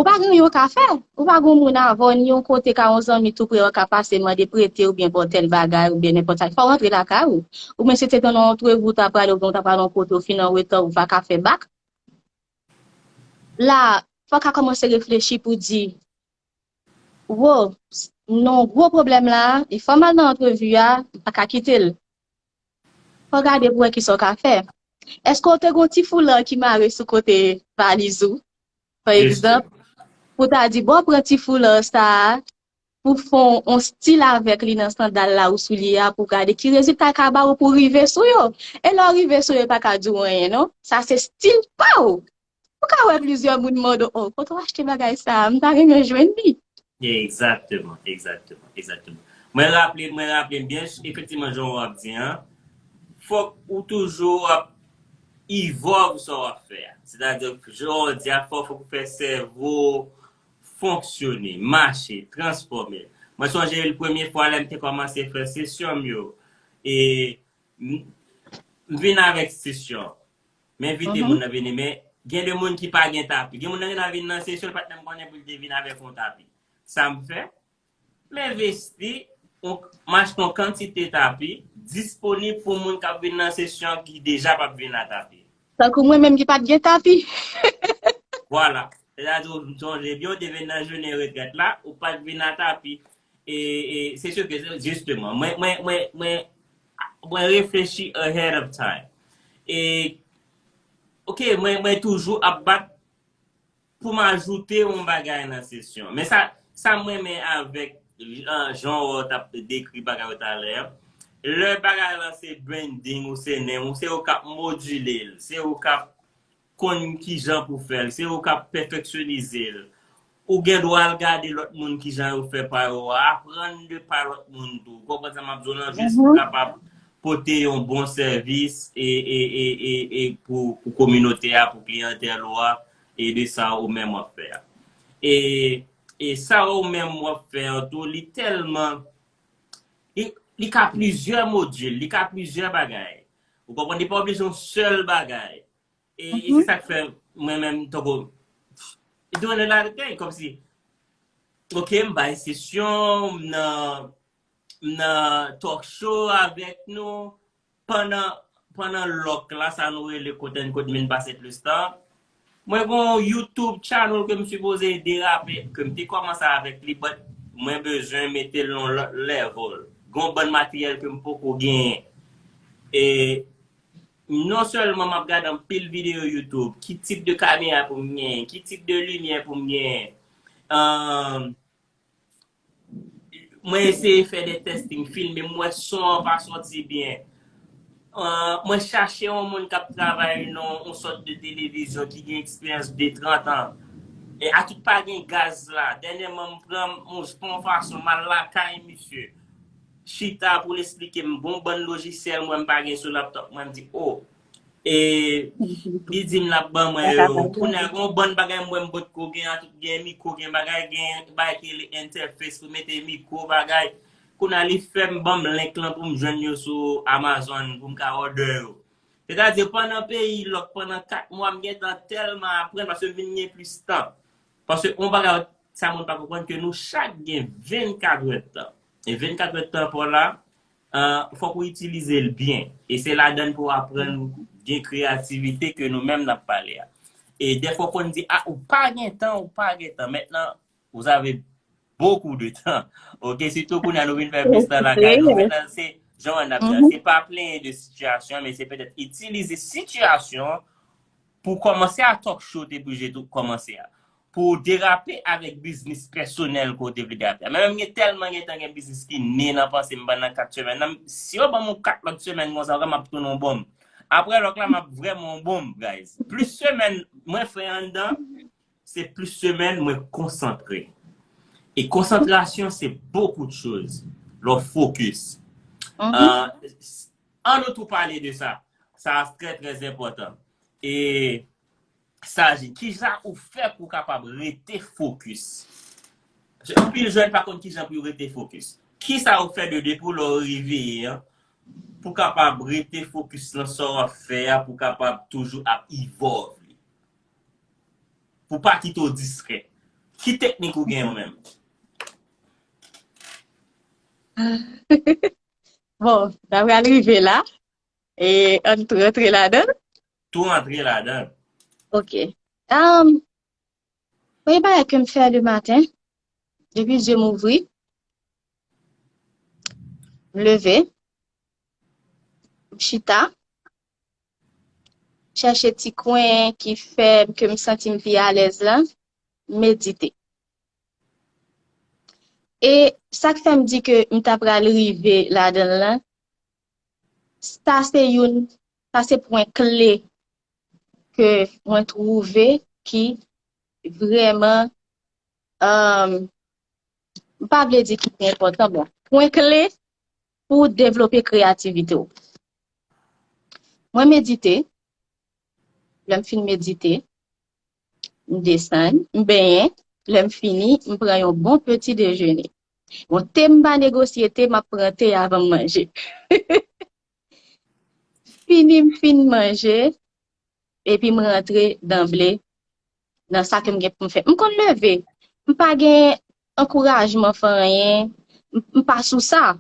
Ou pa gen anyen ou ka fè. Ou pa gen moun avè w, ni yon kote ka yon zanmi tou pre w ka pase mande prete oubyen ba w tèl bagay oubyen nenpòt sa. Fò w rantre lakay ou. Oubyen si te nan yon antrevi w ta prale oubyen w ta prale yon kote ou fin an reta ou pa ka fè bak. La, fò w ka kòmanse reflechi pou di, wo, non, gwo pwoblèm la, e fò m al nan antrevi a, m pa ka kite l. Fò w gade pou wè kisa w ka fè. Èske w te gon ti foula ki mare sou kote valiz ou, pa egzanp, pou w ta di, bon, pran ti foula sa a, pou fè yon stil avèk li nan sandal la ou soulye a pou gade ki rezilta l ka ba ou pou rive sou yo. E lè w rive sou yo, yo pa ka di w anyen, non. Sa se stil pa w. Ou ka wè plizyè moun mande w, oh, kote w achte bagay sa a? M ta renmen jwenn li. Egzakteman, egzakteman, egzakteman. Mwen raple, mwen raple byen, efektivman, jan w ap di an, fòk ou toujou ap evolve sa w ap fè a. Sètadi, jan w di a, fòk, fòk ou fè sèvo fonksyone, mache, transfòme. Mwen sonje l premye fwa lè m te kòmanse fè sesyon m yo, e m, m vin avèk sesyon. M envite moun nan vini, men gen de moun ki pa gen tapi. Gen moun nan gen nan vin nan sesyon, li pa t menm konnen pou l te vin avèk yon tapi. Sa m fè, m envesti, m achte yon kantite tapi disponib pou moun k ap vin nan sesyon ki deja p ap vin a tapi. Tankou mwen menm ki pa t gen tapi. Vwala. Sètadi, ou sonje byen, ou te vin nan jounen retrèt la, ou pa t vin a tapi. E, e se sou ke, jisteman, mwen, mwen, mwen, mwen, mwen reflechi ahead of time. E, ok, mwen, mwen toujou ap bat pou m ajoute yon bagay nan sesyon. Men sa, sa m renmen avèk jan, jan w t ap dekri bagay yo talè a, lè bagay lan se branding ou se nen w, se ou k ap modile l, se ou k ap konn kijan pou fè l, se ou k ap pèfeksyonize l. Ou gen dwa al gade lòt moun kijan yo fè pa yo a, aprann de pa lòt moun tou. Ou konprann sa m ap di w lan, jis pou kapab pote yon bon sèvis e, e, e, e, e pou, pou kominote a, pou kliyantèl ou a, e de sa ou menm w ap fè a. E, e sa ou menm w ap fè an tou, li tèlman, li, li ka plizyè modil, li ka plizyè bagay. Ou konprann, li pa oblije yon sèl bagay. E, e se sa k fè mwen menm, tankou, doing a lot of things, kòmsi, ok, m bay sesyon, m nan, m nan talk show avèk nou, pandan, pandan lòk la, sa nou rele quote unquote, m vin pase plis tan. Mwen gon YouTube channel ke m sipoze derape, ke m te kòmanse avèk li, but mwen bezwen mete l yon lòt level. Gon bann materyèl ke m poko genyen. E non sèlman m ap gade anpil videyo YouTube, ki tip de kamera pou m genyen, ki tip de limyè pou m genyen. Ahn, mwen eseye fè de testing, filme, m wè son an pa sòti byen. Ahn, mwen chache yon moun k ap travay nan yon sòt de televizyon ki gen eksperyans de trant an. E Atout pa gen gaz la. Dènyèman, m pran, m pran yon fason, m al lakay misye. Chita pou l esplike m, gon bann lojisyèl mwen m pa gen sou laptop mwen, m di, oh. E li di m l ap ban mwen yo. Kounye a, gon bann bagay m wè m potko gen, Atout gen mikwo, gen bagay, gen bagay ki rele entèfes pou mete mikwo, bagay. Kounye a, li fè m ban m link lan pou m jwenn yo sou Amazon, pou m ka order yo. Sètadi, pandan peyi lòk, pandan kat mwa, m gentan tèlman aprann, paske m vin gen plis tan. Paske yon bagay, sa moun pa konprann, ke nou chak gen vennkat èdtan. E vennkat èdtan pa w la, ahn, fòk ou itilize l byen. E se ladan l pou w aprann gen kreyativite ke nou menm n ap pale a. E dèfwa w konn di, ah, ou pa gen tan, ou pa gen tan. Mentnan, vous avez beaucoup de temps. Ok, sitou kounye a nou vin fè plis tan lakay nou. Mentnan, se, jan w ap di a, se pa plenyen de sitiyasyon, men se petèt itilize sitiyasyon pou kòmanse a talk show te blije tou kòmanse a. Pou derape avèk biznis pèsonèl ke w te vle derape a. Men mwen gen tèlman gen tan gen biznis ki ne nan panse m pandan kat semèn nan. Si yo ban m yon kat lòt semèn konsa, vrèman m ap tounen yon bonm. Apre lòk la, m ap vrèman yon bonm, guys. Plis semèn mwen fè anndan, se plis semèn mwen konsantre. E konsantrasyon, se beaucoup de choses. Lè w focus. Ahn, ann nou tou pale de sa. Sa trè, trè enpòtan. E Saji, kisa ou fè pou w kapab rete focus? Paske anpil jèn pa konn kijan pou yo rete focus. Kisa ou fè de depi lè w reveye an pou w kapab rete fokis nan sa w ap fè a, pou w kapab toujou ap evolve li. Pou w pa kite w distrè. Ki teknik ou gen ou menm? Bon, n a pral rive la. E ann tou rantre ladan l? Tou rantre ladan l. Ok. Um, premye bagay ke m fè le maten, depi zye m ouvri, m leve, m chita, chèche ti kwen ki fè ke m santi m pi alèz la, m medite. E sa k fè m di ke m ta pral rive ladan l lan, sa se youn, sa se pwen kle ke mwen twouve ki vrèman, um, m pa vle di ki pi enpòtan, bon, pwen kle pou devlope kreyativite w. Mwen medite, lè m fin medite, m desann, m benyen, lè m fini, m pran yon bon peti dejene. Bon, te m pa negosye te, m ap pran te avan m manje. Fini m fin manje, epi m rantre danble nan sa ke m gen pou m fè. M konn leve, m pa gen ankourajman fè anyen, m pa sou sa.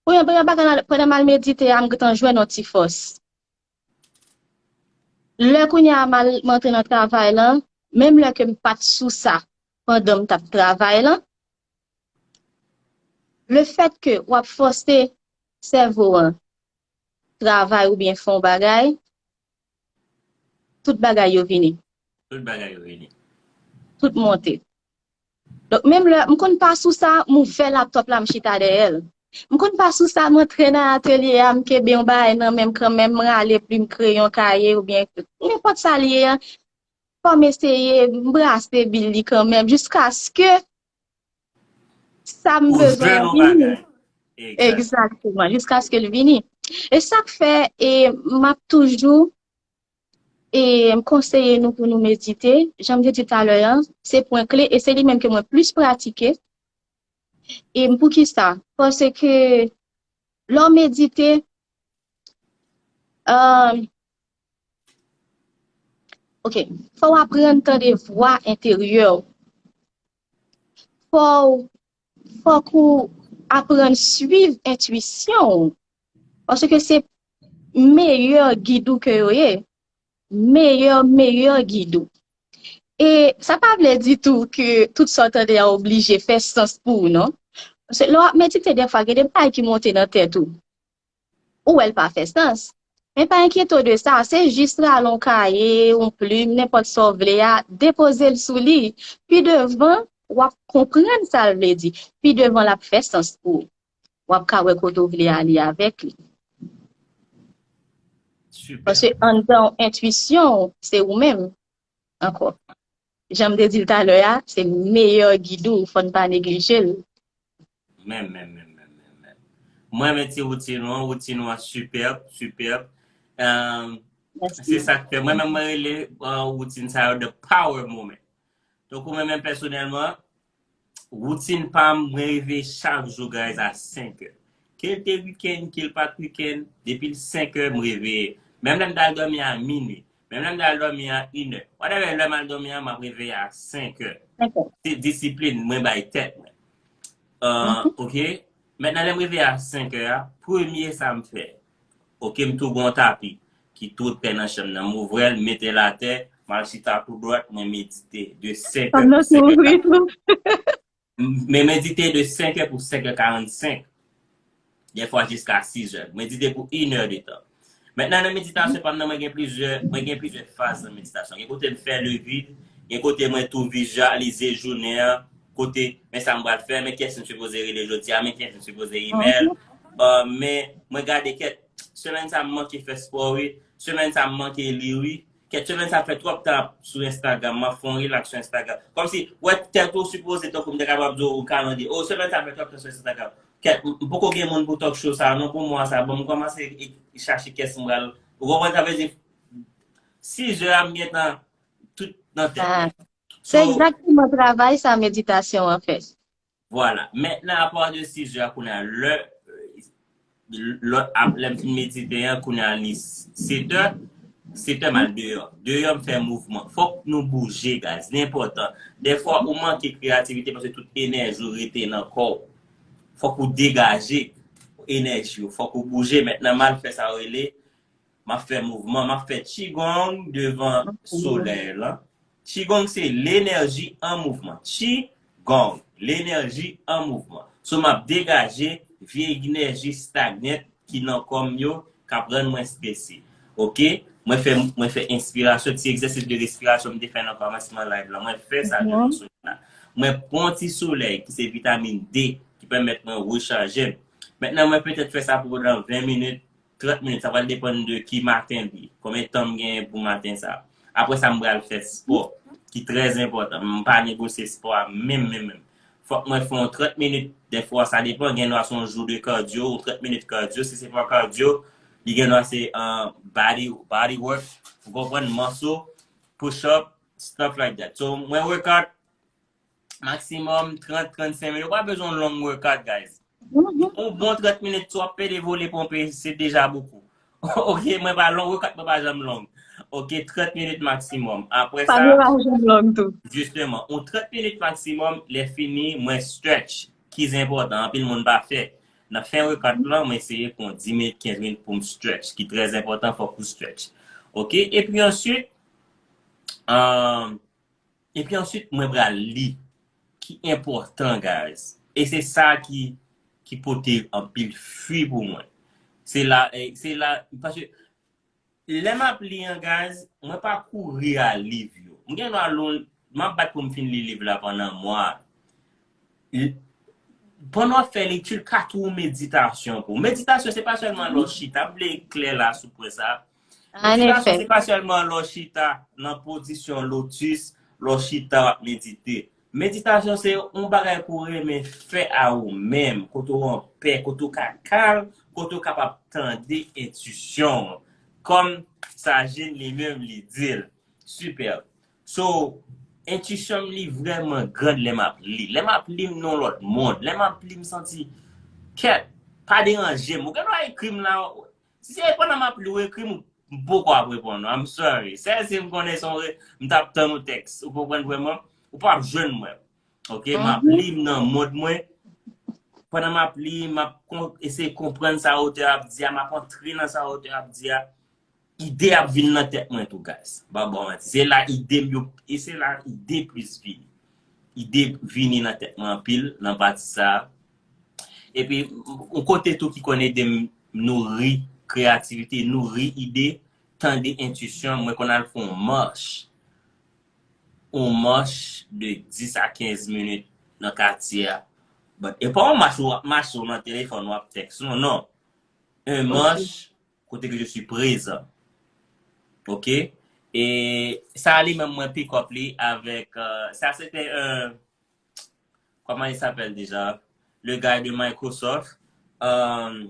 Premye bagay la, pandan m al medite a, m gentan jwenn yon ti fòs. Lè kounye a m al, m antre nan travay lan, menm lè ke m pa t sou sa pandan m t ap travay lan, le fèt ke w ap fòse sèvo an travay oubyen fè yon bagay, tout bagay yo vini. Tout bagay yo vini. Tout monte. Donk, menm lè m konn pa sou sa, m ouvè laptòp la, m chita dèyè l. M konn pa sou sa, m antre nan atelye a, m kenbe yon bagay nan men m kanmenm, m rale plim, kreyon, kaye oubyen nenpòt sa l ye a. Fò m eseye, m brase bil li kanmenm, jiskaske sa m bezwen an vini. Egzakteman, jiskaske l vini. E sa k fè, e m ap toujou e m konseye nou pou nou medite. Jan m te di talè a, se pwen kle e se li menm ke mwen plis pratike. E m poukisa? Paske lè w medite, um, ok, fò w aprann tande vwa enteryè w. Fò w, fòk ou aprann swiv entwisyon w. Paske se meyè gid ou ke yo ye. Meyè, meyè gid ou. E sa pa vle ditou ke tout sa w tande a oblije fè sans pou ou, non. Paske lè w ap medite, dèfwa, gen de bagay ki monte nan tèt ou. Ou wè l pa fè sans. Men pa enkyete w de sa, se jis rale yon kaye, yon plim, nenpòt sa w vle a, depoze l sou li. Pi devan, w ap konprann sa l vle di. Pi devan, l ap fè sans pou ou. W ap ka wè kote w vle ale avèk li. Paske anndan w, entwisyon w, se ou menm ankò. Jan m te di l talè a, se meyè gid ou, fò n pa neglije l. Men, men, men, men, men, men. Mwen renmen ti woutin ou an, woutin ou an sipèb, sipèb. Se sa k fè, mwen menm mwen rele woutin sa yo the power moment. Donk, ou menm pèsonèlman, woutin pa m, mwen reveye chak jou, guys, a senk è. Ke l te wikenn, ke l pa t wikenn, depi l senk è, m reveye. Menm lè m t al dòmi a minui, menm lè m t al dòmi a inè, whatever lè m al dòmi a, m ap reveye a senk è. Se disiplin mwen bay tèt mwen. Ok? Mentnan, lè m reveye a senk è a, premye sa m fè, ok, m tou gen yon tapi ki tou prè nan chanm nan. M ouvè l, m mete l atè, m al chita tou dwat, mwen medite de senk è pou senk è. M medite de senk è pou senk è karannsenk. Dèfwa jiska sis è. M medite pou inè de tan. Mentnan, nan meditasyon pa m nan, mwen gen plizyè, mwen gen plizyè faz nan meditasyon. Gen kote m fè le vide, gen kote mwen tou vizyalize jounen an, kote, men sa m pral fè, men kiyès m sipoze rele jodi a, men kiyès m sipoze imèl. Men mwen gade kèt, semèn sa m manke fè spò wi, semèn sa m manke li wi, kèt semèn sa fè twòp tan sou Instagram, m ap fè yon relax sou Instagram. Kòmsi, wè tèt ou sipoze, tankou m te kapab di w kalandriye, o, semèn sa fè twòp tan sou Instagram. Kèt, m poko gen moun pou talk show sa non, pou mwa sa, bon, m kòmanse chache kiyès m pral, ou konprann sa vle di, sis è a m gentan tout nan tèt mwen. Se egzakteman travay sa meditasyon an fè. Vwala. Mentnan, apa de sis è a, kounye a, lè, lòt ap, lè m fin medite an, kounye a li sèt è, sèt è m al deyò. Deyò m fè mouvman. Fòk nou bouje, guys. Li enpòtan. Dèfwa, ou manke kreyativite paske tout enèji w rete nan kò w. Fòk ou degaje enèji w. Fòk ou bouje. Mentnan, m al fè sa yo rele, m ap fè mouvman, m ap fè qigong devan solèy lan. Qigong se lenèji an mouvman. Qigong, lenèji an mouvman. So, m ap degaje vye enèji stagnant ki nan kò m yo k ap rann mwen strese. Oke? Mwen fè, mwen fè enspirasyon, ti egzèsis de respirasyon m te fè nan kòmansman live lan. Mwen fè sa devan solèy la. Mwen pran ti solèy ki se vitamin D ki pèmèt mwen rechaje m. Mentnan, mwen petèt fè sa pou pandan ven minit, trant minit, sa pral depann de ki maten li, konbyen tan m genyen pou maten sa. Apre sa, m pral fè spò, ki trè enpòtan. M pa negosye spò a menm, menm, menm. Fòk mwen fè yon trant minit, dèfwa, sa depann, gen dwa se yon jou de kadyo, yon trant minit kadyo, si se pa kadyo, li gen dwa se uh, body, body work, ou konprann, manso, push up, stuff like that. So, mwen workout maksimòm trant, trannsenk minit. Ou pa bezwen yon long workout, guys. Yon bon trant minit, si w ap pede vole ponpe, se deja bokou. Oke, mwen pa long, workout mwen pa janm long. Oke, trant minit maksimòm. Apre sa, pa janm long tou. Jisteman, yon trant minit maksimòm, lè fini, mwen stretch, ki enpòtan, anpil moun pa fè. Nan fen workout lan, mwen eseye pran dis minit, kenz minit pou m stretch, ki trè enpòtan, fòk ou stretch. Oke, epi answit, um, Epi answit, mwen pral li, ki enpòtan, guys. E se sa ki, ki pote anpil fwi pou mwen. Se la, eh, se la, paske lè m ap li an, guys, mwen pa kouri a liv yo. M gen dwa l, m ap bat pou m fin li liv la pandan mwa. Pandan w ap fè lekti, l ka tou yon meditasyon pou ou. Meditasyon, se pa sèlman lè w chita. M vle klè la sou pwen sa a. Meditasyon, se pa sèlman lè w chita nan pozisyon lotis, lè w chita w ap medite. Meditasyon, se yon bagay ke w renmen fè a ou menm, kote w anpè, kote w ka kalm, kote w kapab tande entisyon w. Kòm Sajin li menm li di l, sipè. So, entisyon m li vrèman grand lè m ap li. Lè m ap li, m nan yon lòt mond. Lè m ap li, m santi, kèt, pa deranje m. Ou gen dwa ekri m la, si se pandan m ap li, ou ekri m, m poko ap reponn ou. I'm sorry. Sèl si m konnen se yon re-, m t ap tann yon tèks. Ou konprann vrèman? Ou p ap jwenn mwen. Oke, m ap li, m nan mond mwen. Pandan m ap li, m ap kon-, eseye konprann sa otè a ap di a, m ap antre nan sa otè a ap di a. Ide ap vin nan tèt mwen tou, guys. M pa ba w manti. Se la ide m yo, e se la ide plis vini. Ide vini nan tèt mwen anpil, nan pati sa a. Epi, yon kote tou ki konn ede m nouri kreyativite, nouri ide, tande entisyon, mwen konn al fè yon mach. Yon mach de dis a kenz minit nan katye a. But, e pa yon mach ou ap mache ou nan telefòn ou ap tèks, non, non. Un manche côté que je suis présent. Ok? E sa li menm mwen pick up li avèk, euh, sa se te un, comment il s'appelle déjà? Le gars de Microsoft. Euh,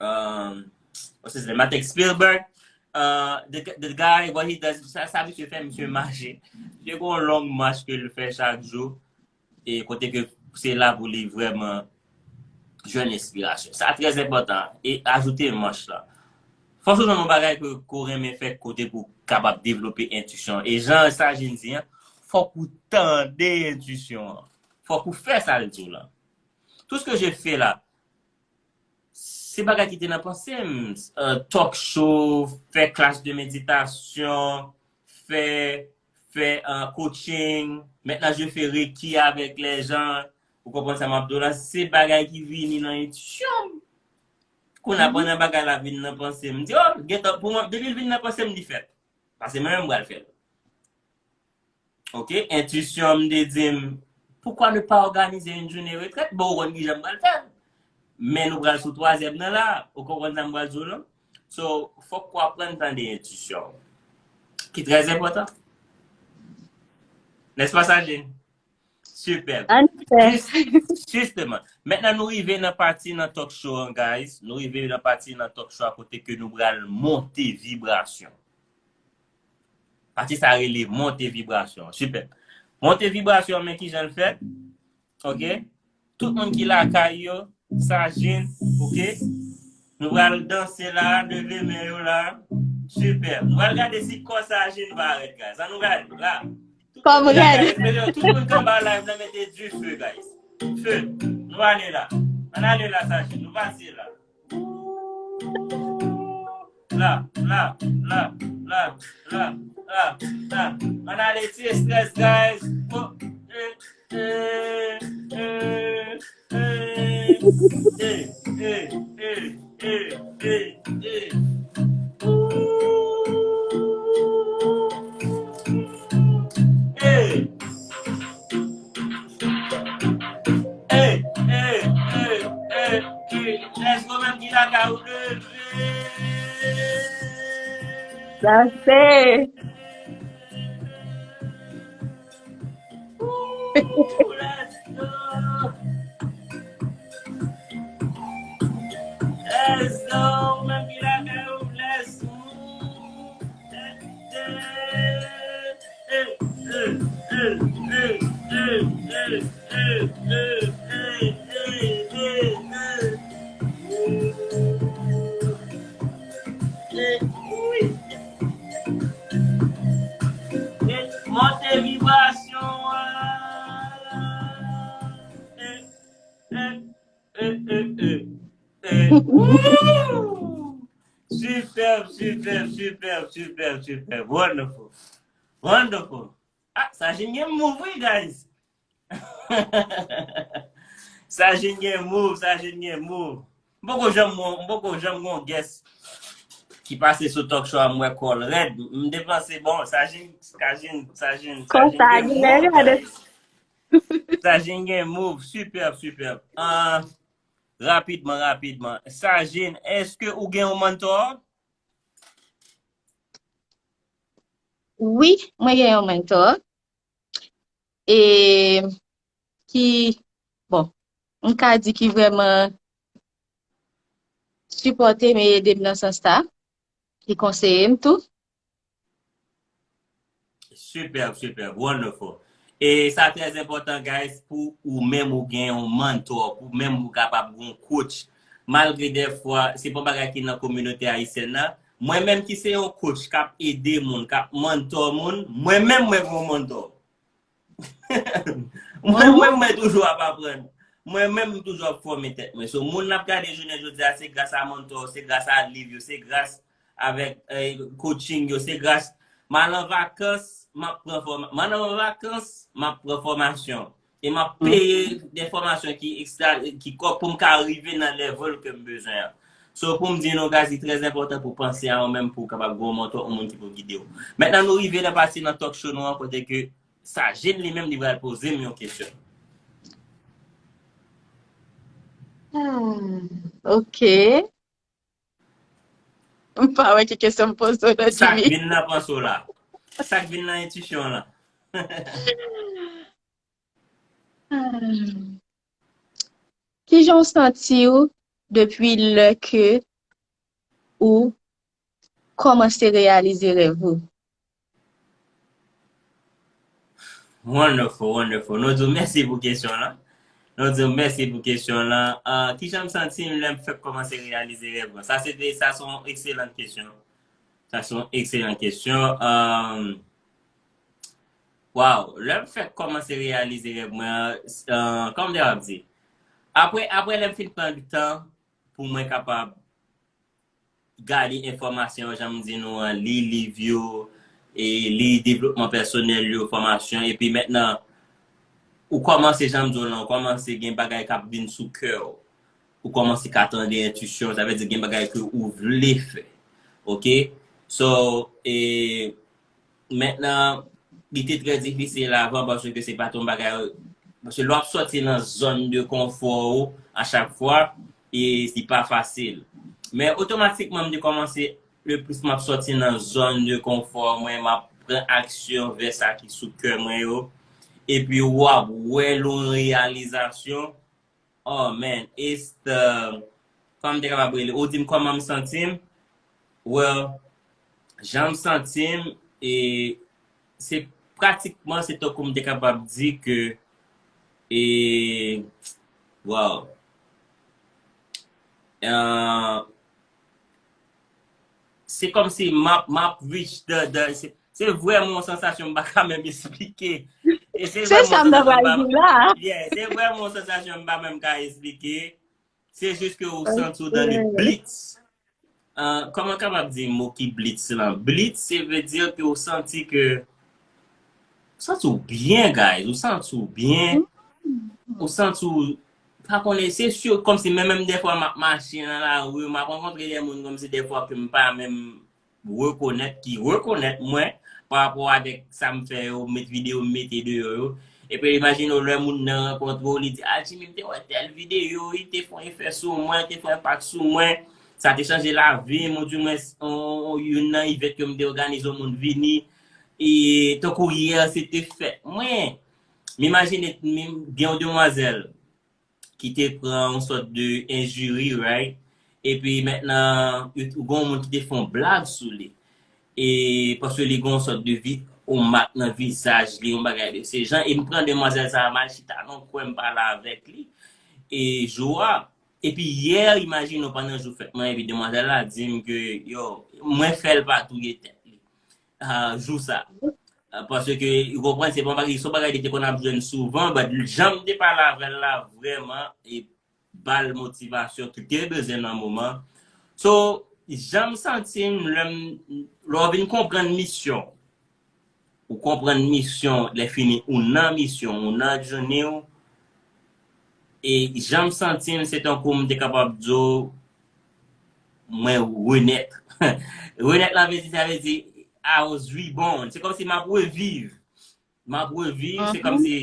euh, what's his name? I think Spielberg. Uh, the, the guy, what he does, sa, sa misye fè, misye mache. Misye gon long mach ke l fè chak jou. E kote ke se la pou li vrèman jwenn enspirasyon. Sa trè enpòtan. E ajoute manch la. Fòk ou jwenn yon bagay ke, ke w renmen fè kote pou w kapab devlope entisyon. E jan Sajin di an, fòk ou tande entisyon an. Fòk ou fè sa l di w lan. Tout ce que je fais là, se bagay ki te nan panse m. Euh, talk show, fè klas de meditasyon, fè, fè, euh, coaching. Maintenant, je fais Reiki avec les gens. Ou konprann sa m ap di w la? Se bagay ki vini nan entisyon m. Kounye a, pandan bagay la vin nan panse m, m di, oh, gentan, pou mwen, depi l vin nan panse m, li fèt. Paske mwen menm, m pral fè l. Ok, entisyon m te di m, pourquoi ne pas organiser une journée retraite? Bon, ou konn kijan m pral fè l. Men nou pral sou twazyèm nan la, ou konprann sa m pral di w lan? So, fòk ou aprann tande entisyon w. Ki trè enpòtan. N'est-ce pas, Sajin? Sipè. Jis-, jisteman. Mentnan nou rive nan pati nan talk show an, guys. Nou rive nan pati nan talk show a kote ke nou pral monte vibrasyon. Pati sa rele monte vibrasyon. Sipè. Monte vibrasyon, men kijan l fèt? Ok? Tout moun ki lakay yo, Sajin, ok? Nou pral danse la, leve men yo la. Sipè. Nou pral gade si kò Sajin va rèd, guys. Ann nou gade, la. Kò m rèd. Tout moun k anba live la, mete dife, guys. Fe. Nou ale la. Ann ale la, Sajin. Nou pase la. La, la, la, la, la, la, la. Ann ale ti estrès, guys. Oh, eh, eh, eh, eh, eh, eh, eh, eh, eh, eh. Ooh. Eh. Hey, hey, hey, hey, hey. Let's go, menm ki lakay ou leve. Danse. Ooh, let's go. Let's go, menm ki lakay ou, let's move. Let's dance. Monte vibrasyon an. Superb, superb, superb, superb, superb. Wonderful. Wonderful. Ah, Sajin gen move, wi, guys. Sajin gen move, Sajin gen move. M poko janm, m poko janm gon guest ki pase sou talk show a, m wè kò l rèd. M te panse, bon, Sajin, Sajin, Sajin, Sajin gen move, guys. Sajin gen move, superb, superb. Ah, rapidman, rapidman. Sajin, èske ou gen yon mentor? Wi, mwen gen yon mentor. E ki, bon, m ka di ki vrèman sipòte m e ede m nan sans sa. Ki konseye m tou. Superb, superb, wonderful. E sa trè enpòtan, guys, pou ou menm ou gen yon mentor, pou menm ou kapab gen yon coach. Malgre dèfwa, se pa yon bagay ki nan kominote ayisyèn nan, mwen menm ki se yon coach k ap ede moun, k ap mentor moun, mwen menm mwen gen yon mentor. Mwen menm mwen toujou ap aprann. Mwen menm m toujou ap fòme tèt mwen. So, moun n ap gade jounen jodi a, se gras a mentor, se gras a liv yo, se gras avèk eh, coaching yo, se gras m al an vakans, m ap pran fòma, m al an vakans, m ap pran fòmasyon. E m ap peye de fòmasyon ki ekstra, ki kòk pou m ka rive nan level ke m bezwen an. So, pou m di nou, guys, li trè enpòtan pou panse a ou menm, pou w kapab gen yon mentor, yon moun ki pou gide w. Mentnan, nou rive nan pati nan talk show nou an, kote ke Sajin li menm, li pral poze m yon kesyon. Hmm, ok. M pa wè ki kesyon m poze w nan, Jimmy. Sa k vin nan panse w la? Sa k vin nan entisyon w la? Hmm. Kijan w santi w depi lè ke ou kòmanse reyalize rèv ou? Wonderful, wonderful. Nou di w mèsi pou kesyon lan. Nou di w mèsi pou kesyon lan. Ah, kijan m santi m lè m fèk kòmanse reyalize rèv mwen? Sa se te, sa se yon ekselan kesyon. Sa se yon ekselan kesyon. Ah, wow, lè m fèk kòmanse reyalize rèv mwen, ah, kòman m te ap di? Apre, apre lè m fin pran tan pou mwen kapab gade enfòmasyon, jan m di nou an, li liv yo, e li devlopman pèsonèl yo, fòmasyon, epi mentnan, ou kòmanse, jan m di w lan, ou kòmanse gen bagay k ap vin sou kè w. Ou kòmanse ka tande entisyon, sa vle di gen bagay ke ou vle fè. Ok? So, e, mentnan, li te trè difisil avan paske se pa t yon bagay, paske lè w ap sòti nan zòn de konfò ou a chak fwa, e li pa fasil. Men otomatikman, m te kòmanse, le plis m ap sòti nan zòn de konfò mwen, m ap pran aksyon vè sa ki sou kè mwen yo. Epi w ap wè yon reyalizasyon. Oh man, it's the, kòman m te kapab rele? Ou di m kòman m santi m? Well, jan m santi m, e se pratikman, se tankou m te kapab di ke, e, wow. Ah, se kòmsi m ap, m ap reach the, the, se, se vrèman yon sansasyon m pa ka menm esplike. E se vrèman yon sansasyon m pa, yeah, se vrèman yon sansasyon m pa menm ka esplike. Se jis ke ou santi w dans le blitz. Ah, kòman kapab di mo ki blitz lan? Blitz, se vle di ke ou santi ke, ou santi w byen, guys. Ou santi w byen. Ou santi w, pa konnen, se si, kòmsi menm, menm dèfwa m ap mache nan lari, m ap rankontre de moun kòmsi dèfwa ke m pa menm rekonèt, ki rekonèt mwen pa rapò avèk sa m fè yo, met videyo m mete deyò yo. Epi imajine w lè moun nan rankontre w, li di, "Ah, Jimmy, m te wè tèl videyo, li te fè yon efè sou mwen, li te fè yon enpak sou mwen. Sa te chanje lavi m, ou di mwen, on, on, youn nan event ke m te òganize, yon moun vini. E tankou yè, se te fèt mwen." M imajine, m, gen yon demwazèl ki te pran yon sòt de enjiri, right? Epi mentnan, ou gen yon moun ki te fè yon blag sou li. E paske li gen yon sòt de vi, yon mak nan vizaj li, yon bagay de se jan. E m pran demwazèl sa a, m al chita nan kwen, m pale avèk li. E jou a, epi yè, imajine w pandan jou fèt mwen, epi demwazèl la di m ke, yo, mwen fè l pa touye tèt li. Ah, jou sa. Ah, paske, ou konprann, se pa bagay, se yon bagay li te konn ap jwenn souvan, but jan m te pale avè l la, vrèman, e ba l motivasyon ke l te bezwen nan moman. So, jan m santi m, lè m, lè w vin konprann misyon, ou konprann misyon, lè fini, ou nan misyon, ou nan journey w, e jan m santi m, se tankou m te kapab di w, mwen renèt. Renèt la vle di, sa vle di, I was reborn. Se kòmsi m ap reviv. M ap reviv, se kòmsi,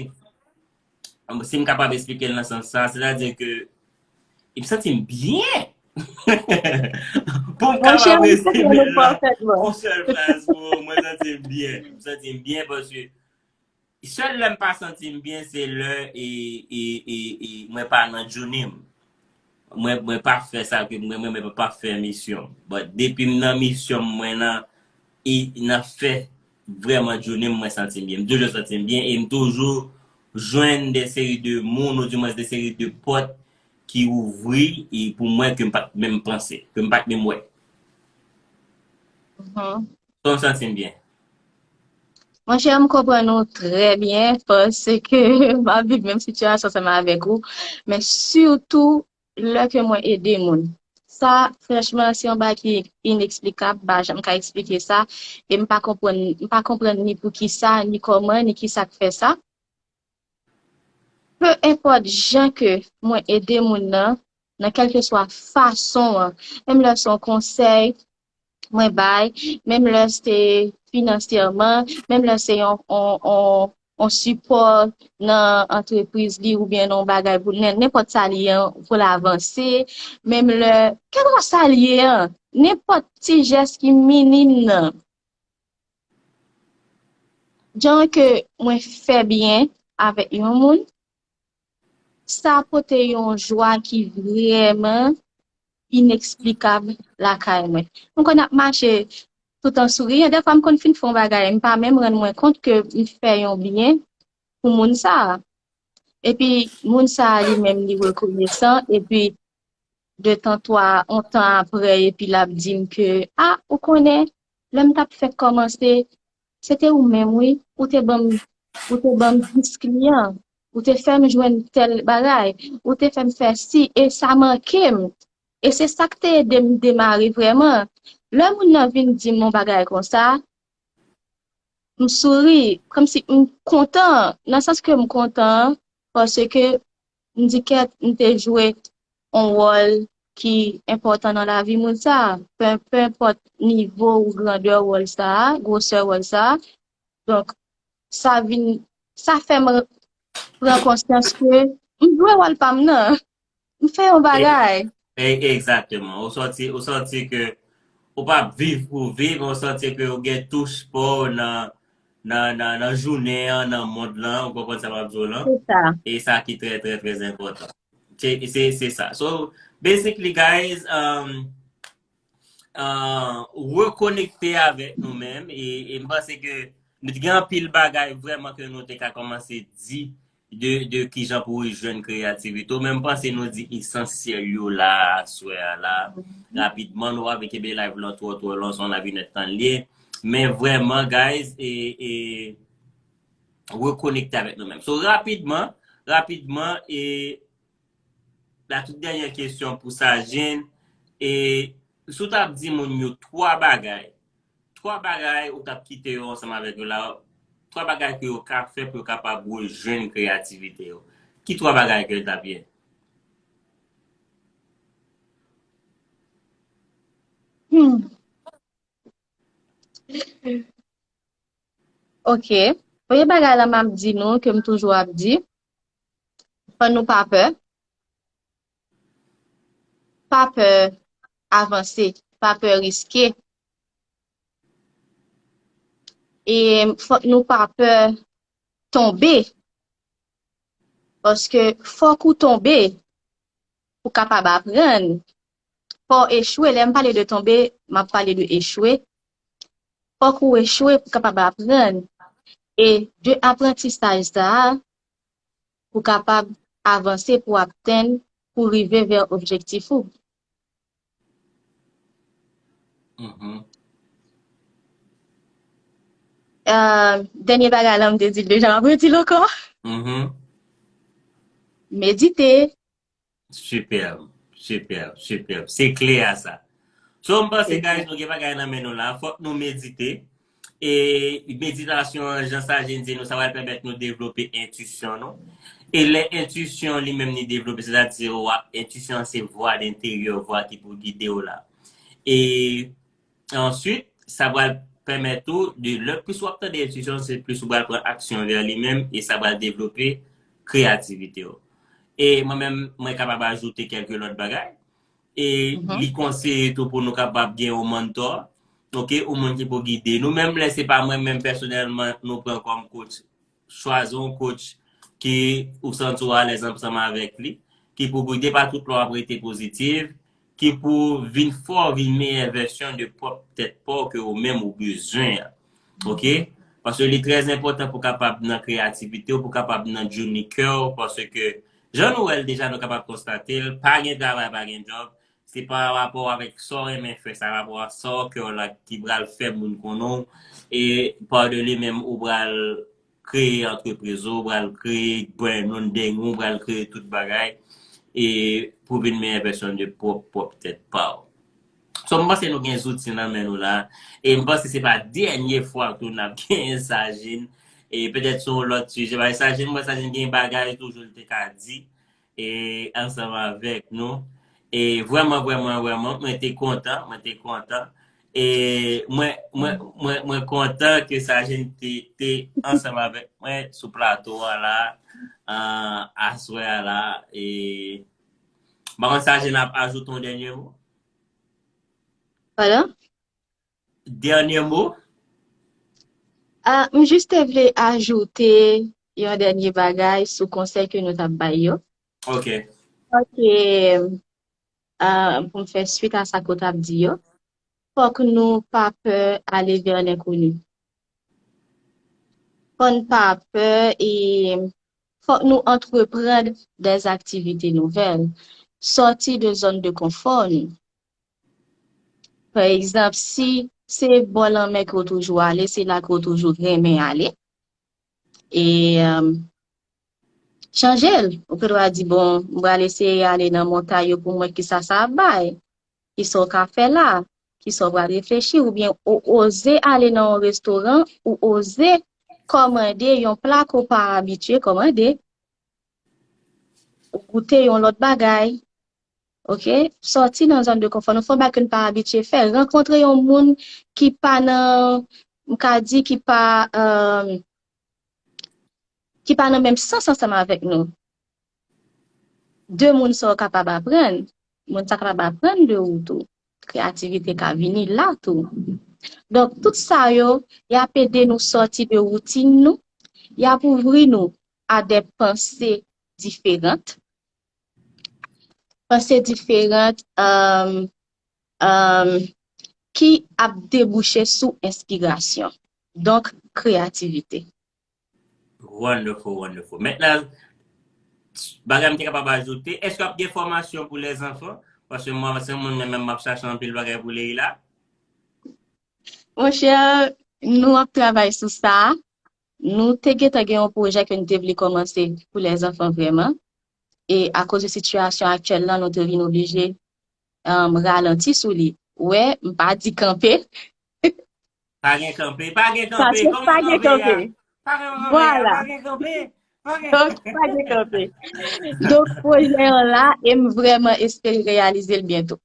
si m kapab esplike l nan sans sa, sètadi ke m santi m byen. Pou m kapab rezime l nan yon sèl fraz pou mwen, mwen santi m byen. M santi m byen paske sèl lè m pa santi m byen, se lè e, e, e, e mwen pa nan journey m. Mwen, mwen pa fè sa ke mwen, mwen, mwen pa fè misyon. But depi m nan misyon m, mwen nan, e nan fè vrèman journey m, mwen santi m byen. M toujou santi m byen e m toujou jwenn de seri de moun, ou di mwens de seri de pòt ki ouvri e pou mwen ke m pa t menm panse, ke m pa t menm wè. Sa w santi m byen. Monchè, m konprann ou trè byen, paske m ap viv menm sitiyasyon ansanm avèk ou, men sitou lè ke mwen ede moun. Sa, franchman, se yon bagay ki ineksplikab, m pa janm ka eksplike sa, e m pa konprann, m pa konprann ni poukisa, ni kòman, ni kisa k fè sa. Pe enpòt jan ke mwen ede moun nan, nan kèlkeswa fason an, menm lè se yon konsèy mwen bay, menm lè se finansyèman, menm lè se yon, yon, yon, yon sipò nan antrepriz li oubyen nan yon bagay pou nen-, nenpòt sa li ye an, pou l avanse, menm lè, kèlkeswa sa li ye an, nenpòt ti jès ki minim nan. Jan ke mwen fè byen avèk yon moun, sa pote yon jwa ki vrèman ineksplikab lakay mwen. M konn ap mache tout an souriyan. Dèfwa m konn fin fè yon bagay, m pa menm rann mwen kont ke m fè yon byen pou moun sa a. Epi moun sa a li menm li rekonesan, epi de tan twa, yon tan apre, epi l ap di m ke, "Ah, ou konnen, lè m t ap fèk kòmanse, se te ou menm, wi. Ou te ban m, ou te ban m dis kliyan. Ou te fè m jwenn tèl bagay. Ou te fè m fè si, e sa manke m." E se sa k te ede m demare vrèman. Lè moun nan vin di m yon bagay konsa, m souri, kòmsi m kontan, nan sans ke m kontan, paske m di kèt, m te jwe yon wòl ki enpòtan nan lavi moun sa a. Pe, pe enpòt nivo ou grandè wòl sa a, gwosè wòl sa a. Donk, sa vin, sa fè m pran konsyans ke m jwe wòl pa m nan. M fè yon bagay. E, egzakteman. Ou santi, ou santi ke ou pa ap viv pou viv, ou santi ke ou gen touch pa w nan, nan, nan, nan jounen an, nan mond lan, ou konprann sa m ap di w lan? Se sa. E sa ki trè, trè, trè enpòtan. Se, se, se sa. So, basically, guys, um, uh, rekonekte avèk nou menm, e, e m panse ke nou te gen anpil bagay vrèman ke nou te ka kòmanse di de, de kijan pou w jwenn kreyativite w. Men m panse nou di esansyèl yo la, aswè a la. Rapidman, nou pa vle kenbe live lan twò, twò lon, se yon live inèdtan l ye. Men vrèman, guys, e, e, rekonekte avèk nou menm. So, rapidman, rapidman, e, la tout dènyè kesyon pou Sajin, e, si w t ap di moun yo twa bagay, twa bagay ou t ap kite yo ansanm avèk yo la, twa bagay ke yo ka fè pou yo kapab rejwenn kreyativite yo. Ki twa bagay ke l t ap ye? Hmm. Ok. Premye bagay la m ap di nou, ke m toujou ap di, fò nou pa pè. Pa pè avanse, pa pè riske. E fòk nou pa pè tonbe. Paske fòk ou tonbe pou kapab aprann. Fò w echwe. Lè m pale de tonbe, m ap pale de echwe. Fòk ou echwe pou kapab aprann. E de aprantisaj sa a, pou kapab avanse, pou atenn, pou rive vè objektif ou. Mhm. Euh, dènye bagay la, m te di l deja, m ap redi l ankò. Mhm. Medite. Superb, superb, superb. Se kle a sa. So, m panse, guys, nou gen bagay nan men nou la. Fòk nou medite. E meditasyon an, jan Sajin di nou, sa pral pèmèt nou devlope entwisyon nou. E lè entwisyon li menm li devlope, sètadi, wa, entwisyon an se vwa enteryè, vwa ki pou gide w la. E answit, sa pral pèmèt ou de, lè plis w ap tande entwisyon, se plis ou pral pran aksyon vè li menm, e sa pral devlope kreyativite w. E mwen menm, mwen kapab ajoute kèlke lòt bagay. E li konseye tou pou nou kapab gen yon mentor, ok, yon moun ki pou gide nou. Nou menm, lè se pa mwen menm pèsonèlman, nou pran kòm coach, chwazi yon coach ki ou santi w alèz ansanm avèk li, ki pou gide pa tout lè w ap rete pozitif, ki pou vin fè w vin meyè vèsyon de pwòp tèt pa w ke ou menm ou bezwen an. Ok? Paske li trè enpòtan pou kapab nan kreyativite w, pou kapab nan journey kè w, paske jan nou wè l deja, nou kapab konstate l, pa gen travay, pa gen djòb, se pa rapò avèk sa w renmen fè, sa rapò a sa w kè w la ki pral fè moun konnen w, e pa de li menm ou pral kreye antrepriz ou, ou pral kreye brand ou, deng ou, ou pral kreye tout bagay, e pou vin meyè vèsyon de pwòp, pwòp tèt pa w. So, m panse nou gen zouti nan men nou la. E m panse se pa dènye fwa tou n ap genyen Sajin. E petèt sou yon lòt sijè. Paske Sajin, mwen, Sajin gen bagay toujou l te ka di. E ansanm avèk nou. E vrèman, vrèman, vrèman, mwen te kontan, mwen te kontan. E mwen, mwen, mwen, mwen kontan ke Sajin te, te ansanm avèk mwen sou plato a la, euh, aswè a la. E m pa konn, Sajin ap ajoute yon dènye mo? Pardon? Dènye mo? Ah, m jis te vle ajoute yon dènye bagay sou konsèy ke nou t ap bay yo. Ok. Ok. Ah, pou m fè swit a sa ke w t ap di yo, fòk nou pa pè ale vè lenkoni. Fò n pa pè e fòk nou antreprann dè aktivite nouvèl. Sòti de zòn de konfò nou. Pa egzanp, si se bò lanmè ke w toujou ale, se la ke w toujou renmen ale. E, euh, chanje l. Ou gen dwa di, bon, m pral eseye ale nan montay yo pou m wè kisa sa ap bay. Kisa w ka fè la? Kisa w pral reflechi? Oubyen ou oze ale nan yon restoran, ou oze kòmande yon pla ke w pa abitye kòmande. Ou goute yon lòt bagay. Ok? Sòti nan zòn de konfò nou, fè yon bagay ke n pa abitye fè. Rankontre yon moun ki pa nan, m ka di, ki pa, euh, ki pa nan menm sans ansanm avèk nou. De moun sa w kapab aprann, moun sa kapab aprann de ou tou. Kreyativite ka vini la tou. Donk, tout sa yo, y ap ede nou sòti de woutin nou, y ap ouvri nou a de panse diferan, panse diferan, euh, euh, ki ap debouche sou enspirasyon. Donk, kreyativite. Wonderful, wonderful. Mentnan, bagay m te kapab ajoute, èske ap gen fòmasyon pou lèzanfan? Paske mwen, se moun mwen menm, m ap chache anpil bagay pou Leila. Monchè, nou ap travay sou sa. Nou te gentan gen yon pwojè ke nou te vle kòmanse pou lèzanfan vrèman. E akoz de sitiyasyon aktyèl lan, nou te vin oblije um, ralanti sou li. Wè, m pa di kanpe. Pa gen kanpe, pa gen kanpe. Paske pa gen kanpe. Pa gen kanpe. Voilà. Pa gen kanpe. Donk, pa gen kanpe. Donk, pwojè an la, e m vrèman espere reyalize l byento.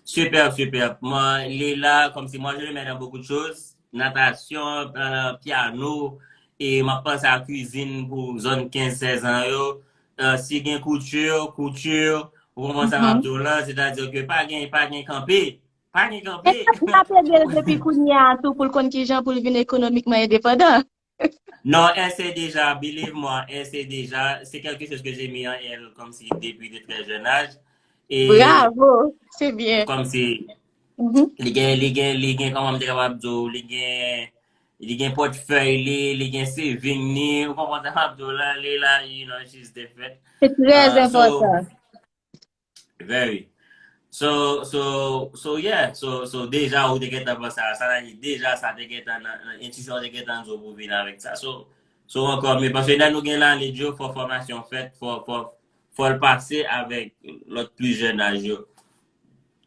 Super, super. Mwen, Leila, comme si moi, je le mets dans beaucoup de choses. Natasyon, euh, piano, e m ap panse a kwizin pou zòn kenz sèz an yo. Euh, si gen kouti, kouti, ou konprann sa m ap di w lan, sètadi ke pa gen, pa gen kanpe. Pa gen kanpe. E sa, n ap ede l depi kounye a tou pou l konn kijan pou l vin ekonomikman endepandan. Non, elle sait déjà, believe moi, elle sait déjà. C'est quelque chose que j'ai mis en elle comme si depuis de très jeune âge. Et Bravo, c'est bien. Comme si Mhm. li gen, li gen, li gen, kòman m te kapab di w, li gen, li gen pòtfèy li, li gen saving ni, ou konprann sa m ap di w la, li la, you know, she's different. C'est très Uh, so, important. Very. So, so, so yeah, so, so deja ou te gentan panse a sa, sa vle di deja sa te gentan nan, nan entwisyon te gentan di w pou vin avèk sa. So, so ankò, men paske lè nou gen knowledge yo, fò fòmasyon fèt, fò, fò, fò l pase avèk lòt pli jèn aj yo.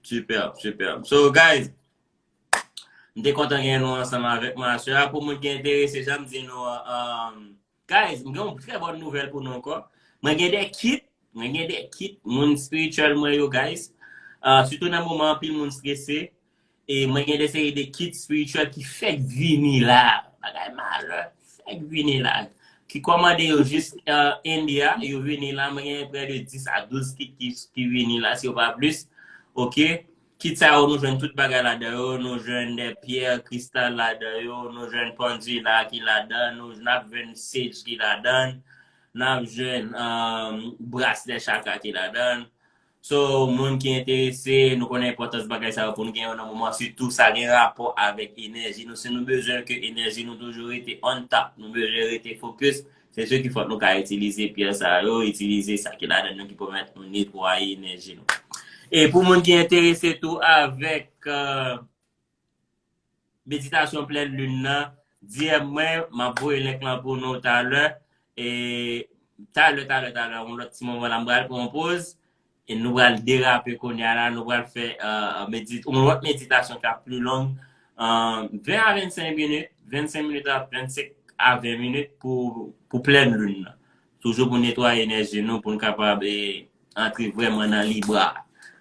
Super, super. So, guys, m te kontan gen nou ansanm avèk mwen aswè a. Pou moun ki enterese, jan m di nou, um, guys, m gen yon trè bòn nouvèl pou nou ankò. Mwen gen de kit, mwen gen de kit, moun spiritual mwen yo, guys. Uh, sitou nan moman anpil moun strese. E mwen gen de seri de kit spiritual ki fèk vini la. Bagay malè, fèk vini la. Ki kòmande yo jis uh, India, yo vini la. Mwen gen prè de dis a douz kit ki, ki vini la, si yo pa plis. Ok? Kit sa yo, nou jwenn tout bagay ladan yo. Nou jwenn de pyè kristal ladan yo. Nou jwenn pandila ki ladan. Nou n ap jwenn sage ki ladan. N ap jwenn um, braslè chakra ki ladan. So, moun ki enterese, nou konnen enpòtans bagay sa yo pou nou gen yo nan moman, sitou sa gen rapò avèk enèji nou. Si nou bezwen ke enèji nou toujou rete on top, nou bezwen rete focus, se sou ki fòt nou ka itilize pyè sa yo, itilize sa ki ladan nou ki pèmèt nou netwaye enèji nou. E pou moun ki enterese tou avèk uh, meditasyon plèn lin nan, D M mwen, m ap voye link lan pou nou talè. E talè, talè, talè, yon lòt ti moman la, m pral pran yon poz. E nou pral derape kounye a la, nou pral fè uh, medit yon lòt meditasyon k ap pli long. Uh, ven a vennsenk minit, vennsenk minit a vennsenk a ven minit pou, pou plèn lin nan. Toujou pou netwaye enèji nou, pou n kapab e, antre vrèman nan Libra.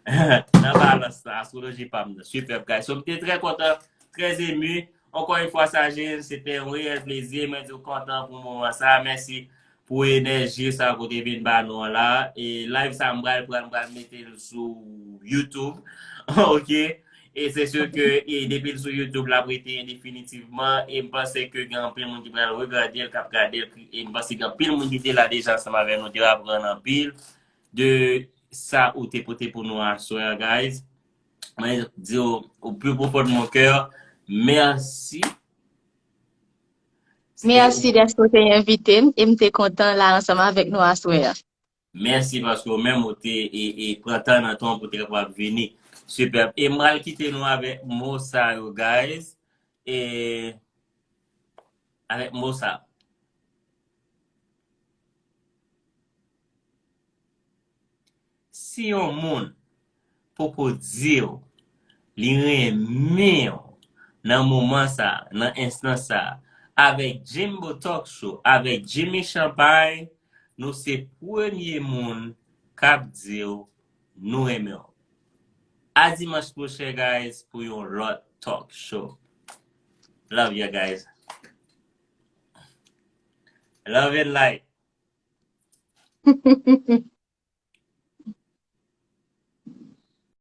Nan balans la, astwoloji pa m nan. Superb, guys. So, m te trè kontan, trè emu. Ankò yon fwa, Sajin, se te yon reyèl plezi. Mwen di w kontan pou moman sa. Mèsi pou enèji sa kote vin ba nou an la. E live sa, m pral pran, m pral mete l sou YouTube. Ok? E se sur ke e depi l sou YouTube, l ap rete endefinitivman. E m panse ke gen anpil moun ki pral regade l, k ap gade l. E m panse gen anpil moun ki te la deja ansanm avè nou, te aprann anpil de sa ou te pote pou nou aswè a, guys. Mwen di w, au plus profond de mon cœur, mèsi. Mèsi dèske w te envite m e m te kontan la ansanm avèk nou aswè a. Mèsi paske ou menm ou te e, e pran tan nan tan pou te kapab vini. Superb. E m pral kite nou avèk mo sa yo, guys. E avèk mo sa. Si yon moun poko di w li renmen w nan moman sa, nan enstan sa, avèk Jimbo Talk Show, avèk Jimmy Champagne, nou se premye moun k ap di w nou renmen w. A dimanch pwochen, guys, pou yon lòt talk show. Love you, guys. Love and light.